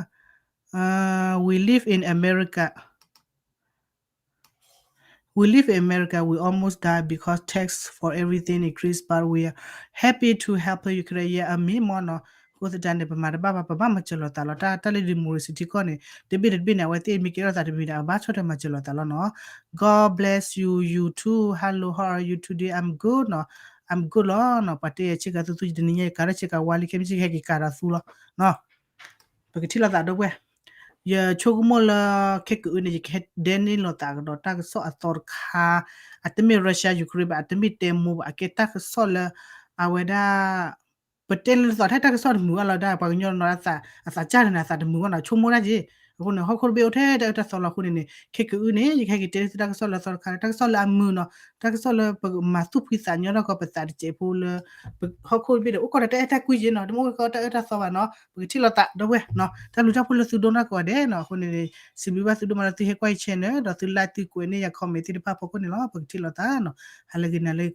We live in America. We live in America. We almost die because tax for everything increase, but we are happy to help Ukraine. အမ့ၢ်မ့ၢ်နီၤ, အဃိသတးန့ၣ် ပမၤတဘၣ်ဘၣ် ပဘၣ်မၤစၢၤလိာ်သးလီၤ. တၢ် တၢ်လၢ democracy ထံကီၢ်န့ၣ် တဘ့ၣ်တဘ့ၣ်န့ၣ် အဝဲသ့ၣ်မ့ၢ်ကဲထီၣ်သးတမံၤဒီး အဘၣ်ဆီၣ်ထွဲမၤစၢၤလိာ်သးလီၤနီၤ. God bless you, you too. Hello, how are you today? I'm good နီၤ. I'm good လီၤနီၤ. ပှၤတဲယဲဆ့ကၤသူသူ ယတနံၤညါယကၤထီၣ်ဆ့ကၤဝါလံ ခဲမုၢ်ဆ့ၣ်ကဟဲက့ၤကၤဒီးသူလီၤနီၤ. ပကထံၣ်လိာ်သးဒီပုၢ်ဝဲၢ်, ယဆိကမိၣ်လၢ ခဲကအုန့ၣ် ယကဟဲဒဲန့ၢ်လိာ်သးကဒီးတၢ်ကစီၣ်အသီတခါ, အတမ့ၢ် Russia Ukraine ဘၣ်, အတမ့ၢ်တဲမိၢ်ဘၣ်, အကဲတၢ်ကစီၣ်လၢ အဝဲဒၣ် ပတဲလၢသီထဲတၢ်ကစီၣ်တမုာ်ဘၣ်လီၤဒၣ် ပှၤကညီနီၤ အသးစၢ်န့ၣ် အသးတမုာ်ဘၣ်နီၤ ဆိကမိၣ်ဒၣ်က့ၤ, အဃိန့ၣ် ဟီၣ်ခိၣ်တဘ့ၣ်အိၣ်ထဲတၢ်အၢတၢ်သီလီၤအဃိန့ၣ်န့ၣ် ခဲကအုန့ၣ် ယကဟဲက့ၤတဲလၢသုတၢ်ကစီၣ်လၢအသီတခါလၢ တၢ်ကစီၣ်လၢအမုာ်နီၤ, တၢ်ကစီၣ်လၢပကမၤသူၣ်ဖှံသးညီထီၣ်ကီးပသးတစဲးဖိလၢ ဟီၣ်ခိၣ်တဘ့ၣ်ဒီး အိၣ်ကီးဒီးတၢ်အဲၣ်တၢ်ကွံက့ၤနီၤ, တမ့ၢ်အိၣ်ကီးတၢ်အၢတၢ်သီဘၣ်နီၤ, ပကထံၣ်လိာ်သးဒီပုၢ်ဝဲၢ်နီၤ, တၢ်ဘျုးတၢ်ဖှိၣ်လၢသုဒိကနၣ်ကိးဂၤဒဲးနီၤ, အဃိန့ၣ် စံးဘျုးဘၣ်သုဒိၣ်မးလၢသုဟဲကွၢ်ယ channel ဒီးသု like သုကွဲးန့ၢ်ယၤ comment သ့ၣ်တဖၣ်ဖီခိၣ်န့ၣ်လီၤ, ပကထံၣ်လိာ်သးနီၤ, ဟါလၢဂ့ၤနၤလၢဂ့ၤ